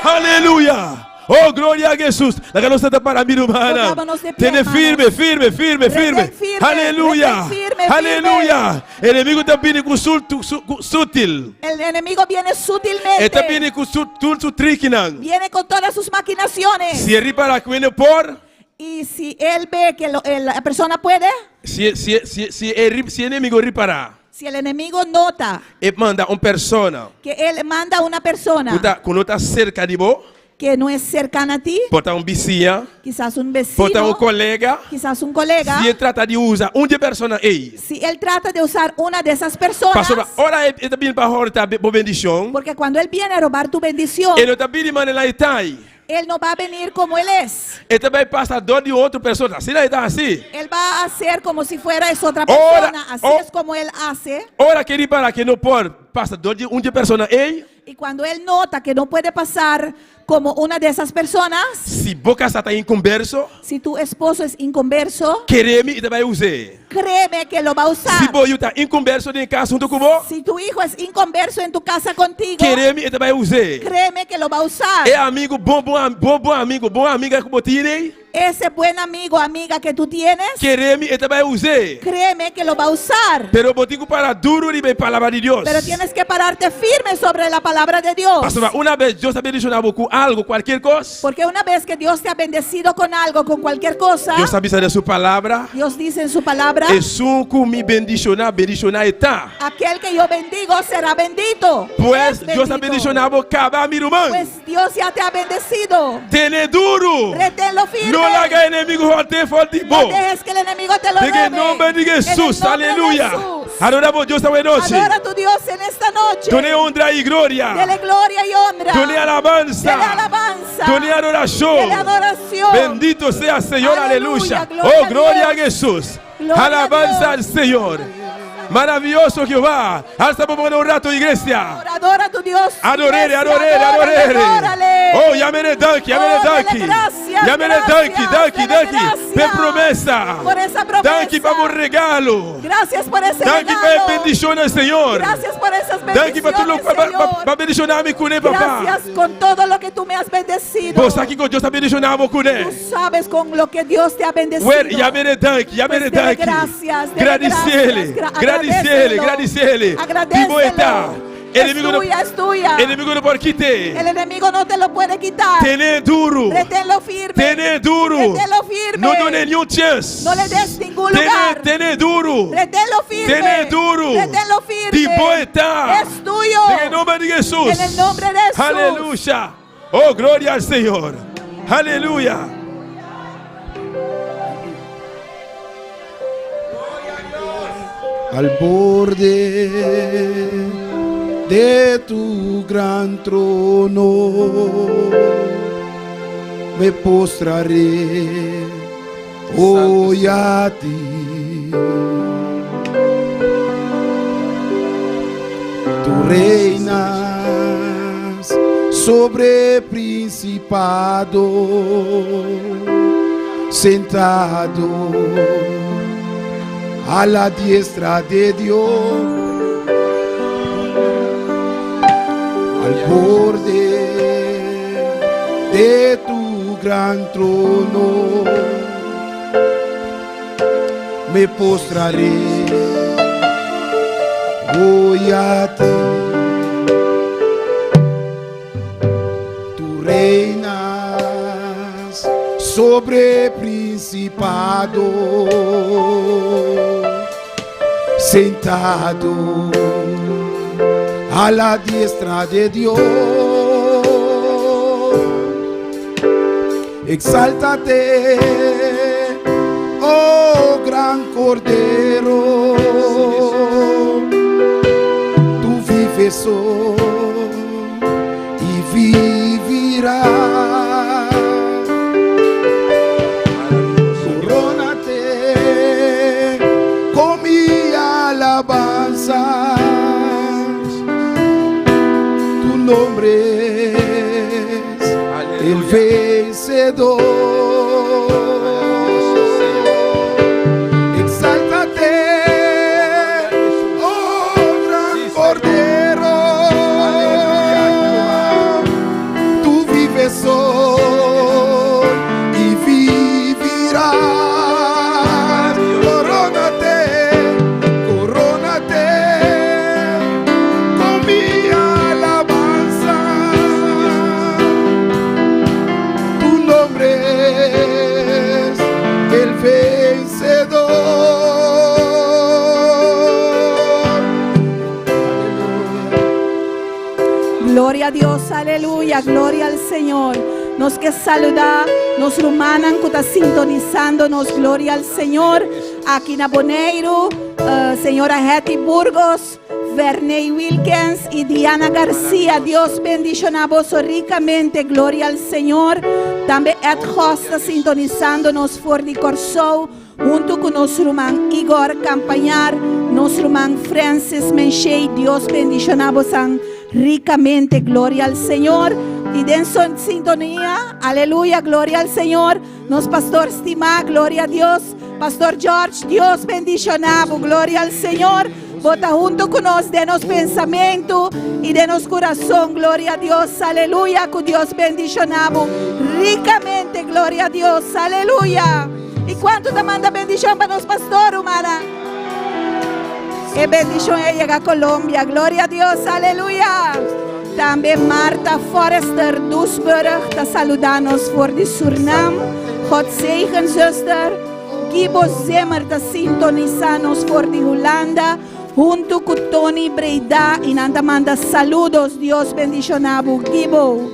Aleluya! Oh, gloria a Jesús. Laga nos ta para mi rumannan. Pongámonos de pie, Tene hermanos. firme, firme, firme, firme. Retén firme, Aleluya. retén firme, Aleluya. Enemigu ta bini ku sutil. El enemigo viene sutilmente. E ta bini ku su, tur su trikinan. Viene con todas sus maquinaciones. Si e ripará ku hende por. Y si él ve que lo, el, la persona puede. Si, si, si, si, e, si enemigu ripará. Si el enemigo nota. E manda un persona. Que él manda una persona. Ku ta, ku no ta serka di bo. Que no es cercana a ti. Por ta un bisiña. Quizás un vecino. Por ta un kolega. Quizás un colega. Si e trata di usa un di e persona ei. Si él trata de usar una de esas personas. Pasobra ora e ta bini pa hòrta bo bendishon. Porque cuando él viene a robar tu bendición. E no ta bini manera e ta ei. Él no va a venir como Él es. E ta bai pasa dor di otro persona. Asina e ta hasi. Él va a hacer como si fuera es otra Ora, persona. Así oh. es como Él hace. Ora ku e ripará ku e no por pasa dor di un di e persona ei. Y cuando Él nota que no puede pasar como una de esas personas. Si bo kasá ta inkonberso. Si tu esposo es inconverso. Kere mi, e ta bai us'é. Créeme que lo va a usar. Si bo yu ta inkonberso den kas huntu ku bo. Si tu hijo es inconverso en tu casa contigo. Kere mi, e ta bai us'é. Créeme que lo va a usar. E amigu bon bon bo bon amigu bon amiga ku bo tin ei. Ese buen amigo amiga que tu tienes. Kere mi, e ta bai us'é. Créeme que lo va a usar. Pero bo tin ku para duru riba e palabra di Dios. Pero tienes que pararte firme sobre la palabra de Dios. Pasobra una bes Dios a bendishoná bo ku algu, kualkier kos. Porque una vez que Dios te ha bendecido con algo, con cualquier cosa. Dios a bisa den su palabra. Dios dice en su palabra. Esun ku mi bendishoná, bendishoná e ta. Aquel que yo bendigo será bendito. Pues Es Dios a bendito. bendishoná bo kaba, mi ruman. Pues Dios ya te ha bendecido. Tene duru. Retenlo firme. No laga enemigu hòrt'é for di bo. No dejes que el enemigo te lo Den e robe. nomber di En el Hesus. nombre de Aleluya. Jesús. Adorá bo Dios awe nochi. Adora a tu Dios en esta noche. Dun'é honra i gloria. Dele gloria y honra. Dun'é alabansa. Dele alabanza. Dun'é adorashon. Dele adoración. Bendito sea Señor. Aleluya. Aleluya. Gloria Oh, a gloria a Dios. Hesus. Gloria a Alabanza Dios. al Señor. Maravilloso Jehová. Alza bo mano un rato, iglesia. Adora a tu Dios. Adorele, iglesia. adorele, Adórale, adorele. adórale. Oh, yam'é danki, yam'é Oh, dele danki. gracias, Yam'é gracias, danki, danki, dele danki. gracias P'e promesa. Por esa promesa. Danki pa bo regalo. Gracias por ese Danki pa e regalo. bendishonnan, Señor. Gracias por esas Danki pa tur bendiciones, loke Señor. b'a bendishoná mi kuné, papá. Gracias con todo lo que tú me has bendecido. Bo sa kiko Dios a bendishoná bo kuné. Tú sabes con lo que Dios te ha bendecido. Wèl, yam'é danki, yam'é Pues dele danki. gracias, dele Gradisiele, gracias, gra- gradisiele, agradécelo. gradisiele. Agradécelo. Di bo e ta. Es Enemigu no, tuya, es tuya. enemigu no por kit'é. El enemigo no te lo puede quitar. Tene duru. Reténlo firme. Tene duru. Reténlo firme. No dun'é niun chèns. No le des ningún Tene, lugar. tene duru. Reténlo firme. Tene duru. Reténlo firme. Di bo e ta. Es tuyo. Den e nòmber di Hesus. En el nombre de Jesús. Aleluya. Oh, gloria al Señor. Aleluya. Al borde de tu gran trono me postraré hoy a ti. Tú reinas sobre principado, sentado a la diestra de Dios, al borde de tu gran trono, me postraré hoy a ti. Tú reinas sobre principado, sentado a la diestra de Dios. Exáltate, oh gran Cordero. Tú vives hoy y vivirás. Corónate con mi alabanza. Tu nombre es el vencedor. Exáltate, oh gran Cordero. Tú vives hoy y vivirás. Corónate, corónate con mi alabanza. Tu nombre es el vencedor. Gloria a Dios, aleluya, gloria al Señor. Nos ke saludá, nos rumannan ku ta sintonisando nos, gloria al Señor. Aki na Boneiru, eh, señora Hetty Burgos, Verney Wilkens y Diana Garcia. Dios bendiciona boso ricamente. Gloria al Señor. Tambe Ed Goss ta sintonisándonos for di Corsou. Hunto cu nos ruman Igor Campañar, nos ruman Francis Menshey. Dios bendiciona bosan ricamente. Gloria al Señor. Y den sintonía, aleluya, gloria al Señor. Nos pastor stimá, gloria a Dios. Pastor George, Dios bendiciona bo, gloria al Señor. Bo ta hunto cu nos den nos pensamento y den nos corazón, gloria a Dios, aleluya. Cu Dios bendiciona bo ricamente, gloria a Dios, aleluya. Y cuanto ta manda bendicion pa nos pastor, humana? E bendicion a yega Colombia, gloria a Dios, aleluya. Tambe Marta Forrester Doesburg ta saluda nos for di Surinam. God zegen, zuster. Gibo Zimmer ta sintonisa nos for di Hulanda. Hunto cu Tony Breda y nan ta manda saludos. Dios bendiciona bo, Gibo.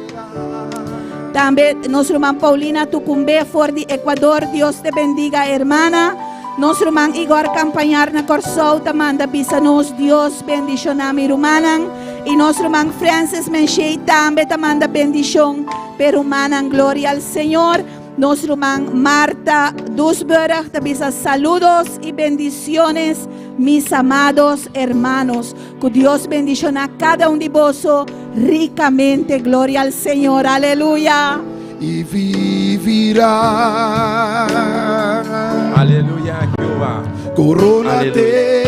Tambe nos ruman Paulina Tucumbe for di Ecuador. Dios te bendiga, hermana. Nos ruman Igor Campañar na Corsou ta manda bisa nos Dios bendiciona mi rumannan. Y nos ruman Francis Menshey tambe ta manda bendicion pe rumannan. Gloria al Señor. Nos ruman Marta Doesburg ta bisa saludos y bendiciones mis amados hermanos. Cu Dios bendiciona cada un di boso ricamente. Gloria al Señor. Aleluya. Y vivirá. Aleluya, Jehová. Corónate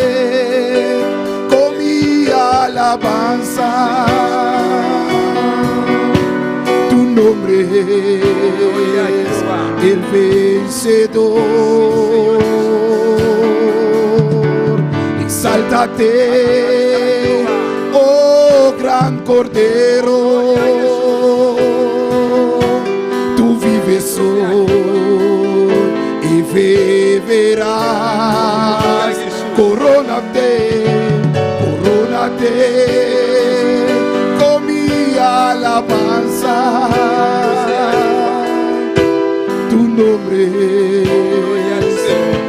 con mi alabanza. Tu nombre es el vencedor. Exáltate, oh gran Cordero. Tú vives hoy y vivirás. Corónate, corónate con mi alabanza. Tu nombre es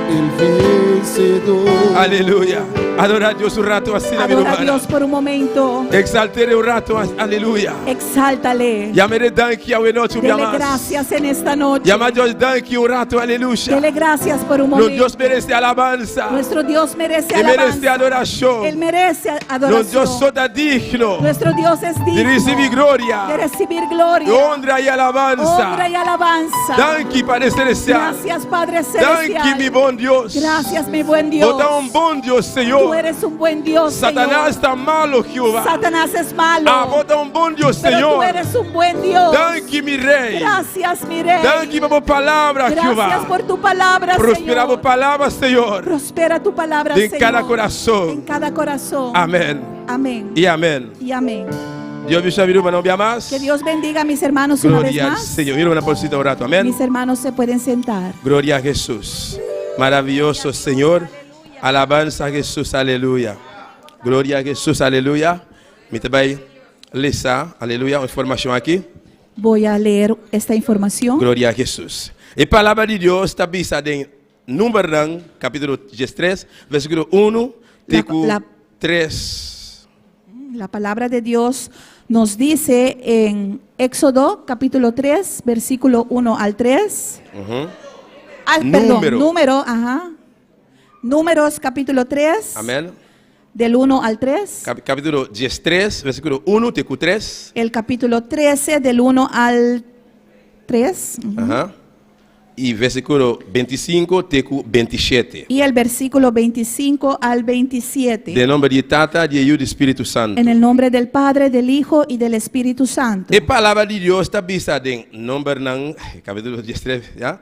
el vencedor. Aleluya. Adora a Dios un rato asina, mi Adora a hermana. Dios por un momento. Exalt'é un rato, aleluya. Exáltale. Yam'é danki awe nochi, Dele más. gracias en esta noche. Yama Dios danki un rato, aleluya. Dele gracias por un Nos momento. Dios merece alabanza. Nuestro Dios merece E merece alabanza. adoracion. Él merece Nos adoración. Dios so ta digno Nuestro Dios es digno di recibi gloria, de recibir gloria, honra y alabanza. honra y alabanza. Danki, Padre Celestial. Gracias, Padre Celestial. Danki, mi bon Dios. Gracias, mi buen Dios. Bo ta un bon Dios, Señor. Tú eres un buen Dios, Satanás Señor. ta malo, Jehová. Satanás es malo. Ah, bo ta un bon Dios, pero Señor. tú eres un buen Dios. Danki, mi Rey. Gracias, mi Rey. Danki pa bo palabra, Gracias Jehová. por tu palabra, Prospera Señor. bo palabra, Señor. Prospera tu palabra, En Señor. cada corazón. En cada corazón. Amén. Amén. Y amén. Y amén. Dios bendiga mi hermano, más. Que Dios bendiga a mis hermanos una vez Gloria al más. Señor. Mira una bolsita un rato. Amén. Mis hermanos se pueden sentar. Gloria a Jesús. Maravilloso Señor. Alabanza a Jesús. Aleluya. Gloria a Jesús. Aleluya. Mi ta bay lesa. Aleluya. Informacion aki. Voy a leer esta información. Gloria a Jesús. E palabra di Dios ta bisa den Numbernan, capítulo 13, versículo 1, La- te ku 3. La palabra de Dios nos dice en Éxodo capítulo 3, versículo 1 al 3. Ah, perdón, Número. número, ajá. Números capítulo 3, Amén. del 1 al 3. Capítulo 13, versículo 1, te ku 3. El capítulo 13, del 1 al 3. Ujú. Ajá. Y versículo 25, te ku 27. Y el versículo 25 al 27. Den nomber di Tata, di Yiu, di Spirito Santo. En el nombre del Padre, del Hijo y del Espíritu Santo. E palabra di Dios ta bisa den Numbernan, capítulo 13, ya?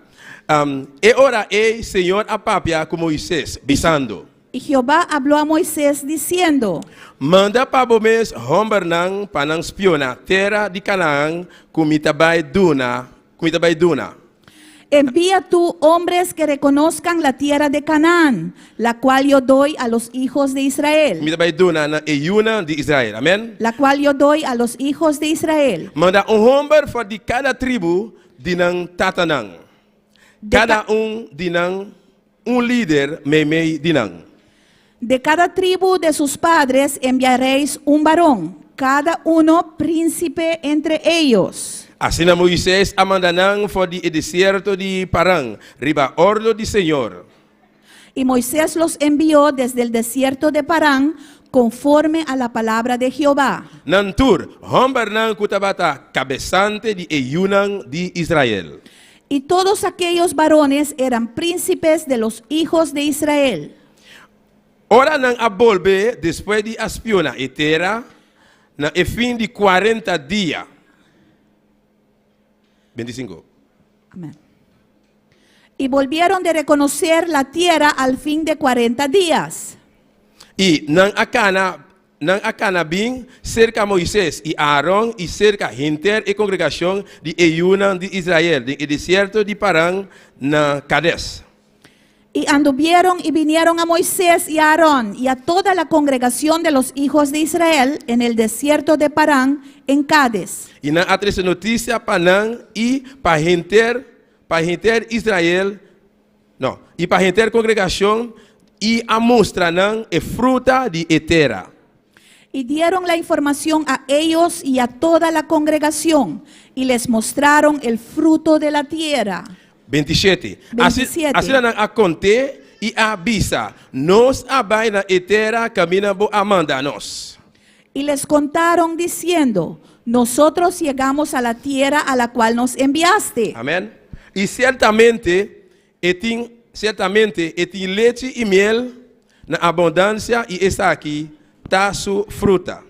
E ora ei Señor a papia ku Moises, bisando. Y Jehová habló a Moisés diciendo. Manda pa bo mes hombernan pa nan spiona tera di Canaan ku mi ta bai duna, ku mi ta bai duna. Envía tú hombres que reconozcan la tierra de Canaán, la cual yo doy a los hijos de Israel. Mi ta bai duna na e yunan di Israel. Amèn. La cual yo doy a los hijos de Israel. Manda un homber for di kada tribu di nan tatanan. De Kada un di nan un lider meimei di nan. De cada tribu de sus padres enviaréis un varón, cada uno príncipe entre ellos. Asina Moises a manda nan for di e desierto di Paran, riba òrdu di Señor. Y Moisés los envió desde el desierto de Parán, conforme a la palabra de Jehová. Nan tur, hòmbernan ku tabata kabesante di e yunan di Israel. Y todos aquellos varones eran príncipes de los hijos de Israel. Ora nan a bolbe despues di a spiona e tera, na e fin di kuarenta dia. 25. Amén. Y volvieron de reconocer la tierra al fin de 40 días. I nan a kana, nan a kana bin serka Moises i Aaron i serka henter e kongregashon di e yunan di Israel den e desierto di Paran na Kades. Y anduvieron y vinieron a Moisés y a Aarón y a toda la congregación de los hijos de Israel en el desierto de Parán, en Cades. I nan a trese notisia pa nan i pa henter, pa henter Israel, no, i pa henter kongregashon, i a mustra nan e fruta di e tera. Y dieron la información a ellos y a toda la congregación, y les mostraron el fruto de la tierra. 27. Asi, 27. asina nan a kont'é i a bisa, Nos a bai na e tera kaminda bo a manda nos. Y les contaron diciendo, Nosotros llegamos a la tierra a la cual nos enviaste. Amèn. I siertamente e tin, siertamente e tin lechi i miel na abundansia i esaki ta su fruta.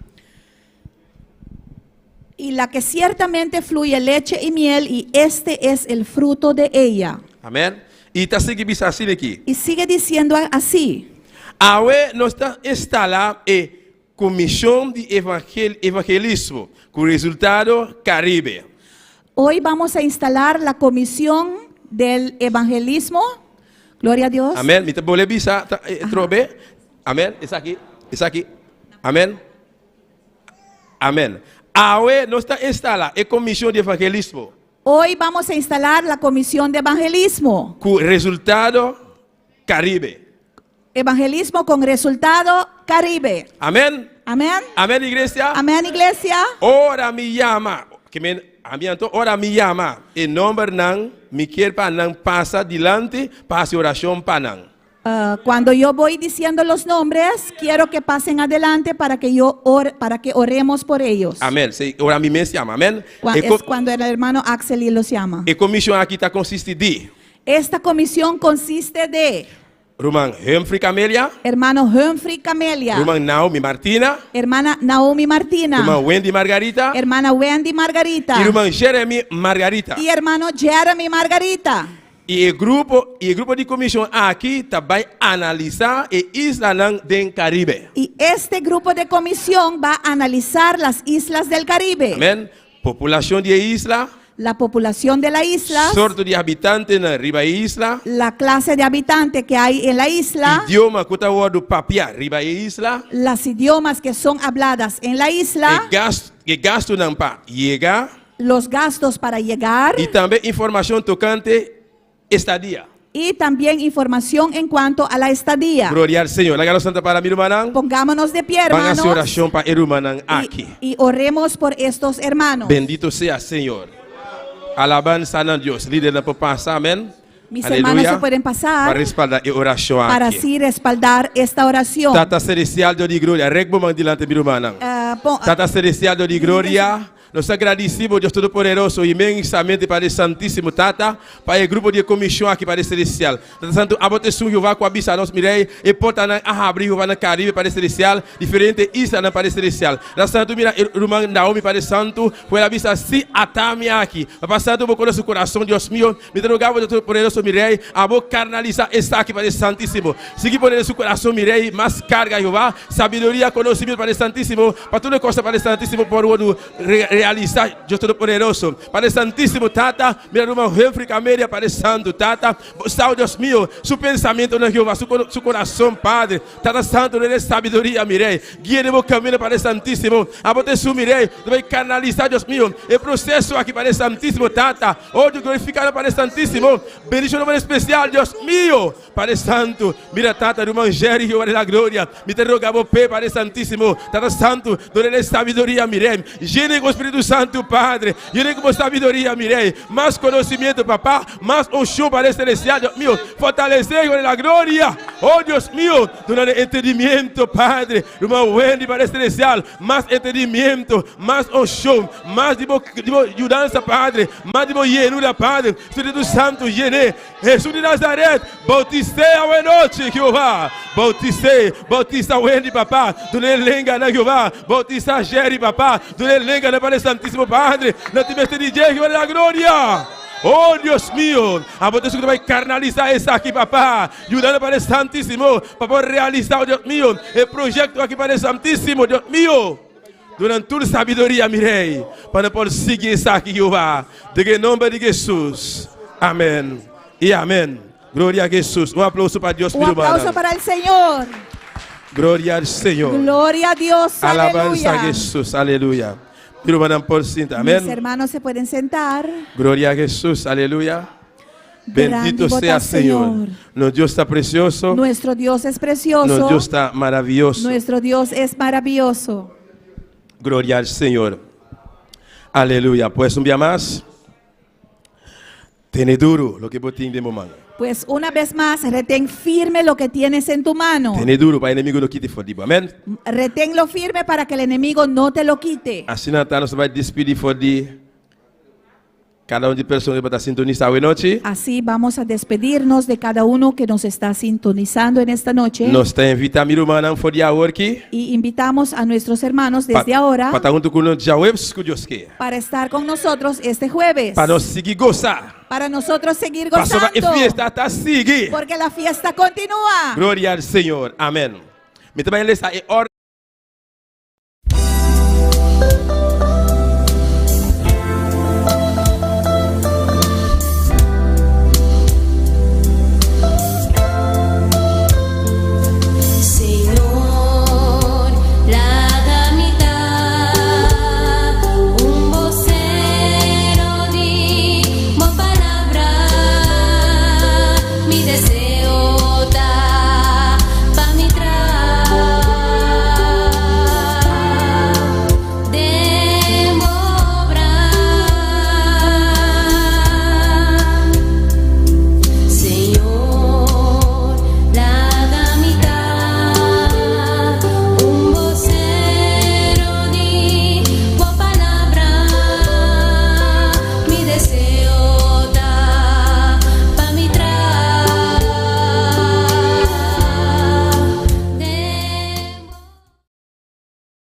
Y la que ciertamente fluye leche y miel, y este es el fruto de ella. Amèn. I ta sigui bisa asina aki. Y sigue diciendo así. Awe nos ta instalá e Komishon di Evangelismo ku Resultado Karibe. Hoy vamos a instalar la Comisión del Evangelismo. Gloria a Dios. Amèn. Mi ta bolbe bisa trobe. Amèn. Esaki, esaki. Amèn. Amèn. Awe nos ta instalá e Komishon di Evangelismo. Hoy vamos a instalar la Comisión de Evangelismo. Ku Resultado Karibe. Evangelismo con Resultado Caribe. Amèn. Amèn. Amèn, iglesia. Amèn, iglesia. Ora mi yama, ke men, ami anto ora mi yama e nòmbernan, mi kier pa nan pasa dilanti pa hasi orashon pa nan. Cuando yo voy diciendo los nombres, quiero que pasen adelante para que yo ore, para que oremos por ellos. Amèn. Si, ora mi mes yama. Amèn. Cua, es cuando el hermano Axel los llama. E komishon aki ta konsistí di. Esta comisión consiste de. Ruman Humphrey Camelia. Hermano Humphrey Camelia. Ruman Naomi Martina. Hermana Naomi Martina. Ruman Wendy Margarita. Hermana Wendy Margarita. I ruman Jeremy Margarita. Y hermano Jeremy Margarita. I e grupo i e grupo di komishon aki ta bai analisá e islanan den Karibe. Y este grupo de comisión va a analizar las islas del Caribe. Amèn. Populashon di e isla. La populación de la isla. Sorto di habitantenan riba e isla. La clase de habitante que hay en la isla. Idioma ku ta wòrdu papiá riba e isla. Las idiomas que son habladas en la isla. E gas e gastunan pa yega. Los gastos para llegar. I tambe informashon tokante estadia. Y también información en cuanto a la estadía. Gloria al Señor. Laga nos santa para mi rumannan. Pongámonos de pie, Ban hasi hermanos. orashon pa e rumannan aki. Y, y oremos por estos hermanos. Bendito sea Señor. Alabansa na Dios. Lidernan por pasa, amén. Mis Aleluya. hermanos se pueden pasar Pa respaldá e orashon para aki. así respaldar esta oración. Tata Celestial, Dios di gloria, rek bo man dilanti mi rumannan. Eh, pon- Tata Celestial, Dios di gloria, nos ta gradisí bo, Dios Todopoderoso, inmensamente, Padre Santísimo, Tata, pa e grupo di e komishon aki, Padre Celestial. Tata Santu, abo ta esun Jehová ku a bisa nos, Mira, e portanan a habri, Jehová, na Karibe, Padre Celestial, diferente islanan, Padre Celestial. Tata Santu, mira e ruman Naomi, Padre Santu, ku el a bisa, Sí, ata mi aki. Papa Santu, bo konos su kurason, Dios mio. Mi ta roga bo, Dios Todopoderoso, mi Rei, abo karnalisá esaki, Padre Santísimo. Sigui pone den su kurason, mi Rei, mas karga, Jehová, sabiduria, konosimiento, Padre Santísimo, pa tur e kosnan, Padre Santísimo, por wòrdu realisá. realisá, Dios Todopoderoso. Padre Santísimo, Tata, mira ruman Humphrey Camelia, Padre Santo, Tata, Bo sa, oh Dios mio, su pensamentonan, Jehová, su, su corazón, Padre. Tata Santo, duna sabiduria, mi Rey. Guia den bo camino, Padre Santísimo. Abo ta esun, mi Rey, ta bay canalisa, Dios mio, e proceso aki, Padre Santísimo, Tata. Oh Dios, glorifica Padre Santísimo. Bendiciona manera especial, Dios mio. Padre Santo, mira Tata, ruman Jerry, Jehová de la gloria. Mi ta roga bo p'e, Padre Santísimo. Tata Santo, duna e sabiduria, mi Rey. Yena cu Spiritu Santo, Padre. Yena cu bo sabiduria, mi Rey. Mas conocimiento, Papá. Mas unción, Padre Celestial, Dios mío. Fortalece, Jehová de la gloria. Oh, Dios mío. Duna entendimiento, Padre. Ruman Wendy, Padre Celestial. Mas entendimiento, mas unción, mas di bo yudansa, Padre. Mas di bo yenura, Padre. Spiritu Santo, yena. Jesús de Nazaret, bautis'é awe nochi, Jehová. Bautis'é, bautisa Wendy, Papá. Dun'é lenga na Jehová. Bautisa Jerry, Papá. Dun'é lenga na Padre Santísimo, Padre. Na ti mester di Jehová de la gloria. Oh, Dios mío. Abo ta bay canalisa esaki, Papá. Yuda Padre Santísimo. Pa realisa, oh, Dios mío, e proyecto aki, Padre Santísimo, Dios mío. Duna tur sabiduria, mi Rey, pa por sigui esaki, Jehová. Den nomber di Jesús. Amén. Y amén. Gloria a Jesús. Un aplauso pa Dios, Un mi ruman. Aplauso para el Señor. Gloria al Señor. Gloria a Dios. Alabanza a Aleluya. Jesús. Aleluya. Mi ruman por sinta. Mis Amén. Hermanos se pueden sentar. Gloria a Jesús. Aleluya. Bendito Grandi sea bo ta, Señor. Nos Dios ta precioso. Nuestro Dios es precioso. Nos Dios ta maraviyoso. Nuestro Dios es maravilloso. Gloria al Señor. Aleluya. Pues un dia mas. Tene duro loke bo tin den man. Pues una vez más, retén firme lo que tienes en tu mano. Tene duro pa enemigo no kita for di bo. Amén. Reténlo firme para que el enemigo no te lo quite. Asina nos ta bay despidi for di cada un di persona cu ta sintonisa awe nochi. Así vamos a despedirnos de cada uno que nos está sintonizando en esta noche. Nos ta invita mi rumannan for di awor aki. Y invitamos a nuestros hermanos desde ahora Pa ta hunto cu nos diahuebs, cu Dios kier. Para estar con nosotros este jueves. Pa nos sigui gosa. Para nosotros seguir Pasobra e gozando. Fiesta ta sigui. Porque la fiesta continúa. Gloria al Señor. Amén. Mi tambe lesa e orden.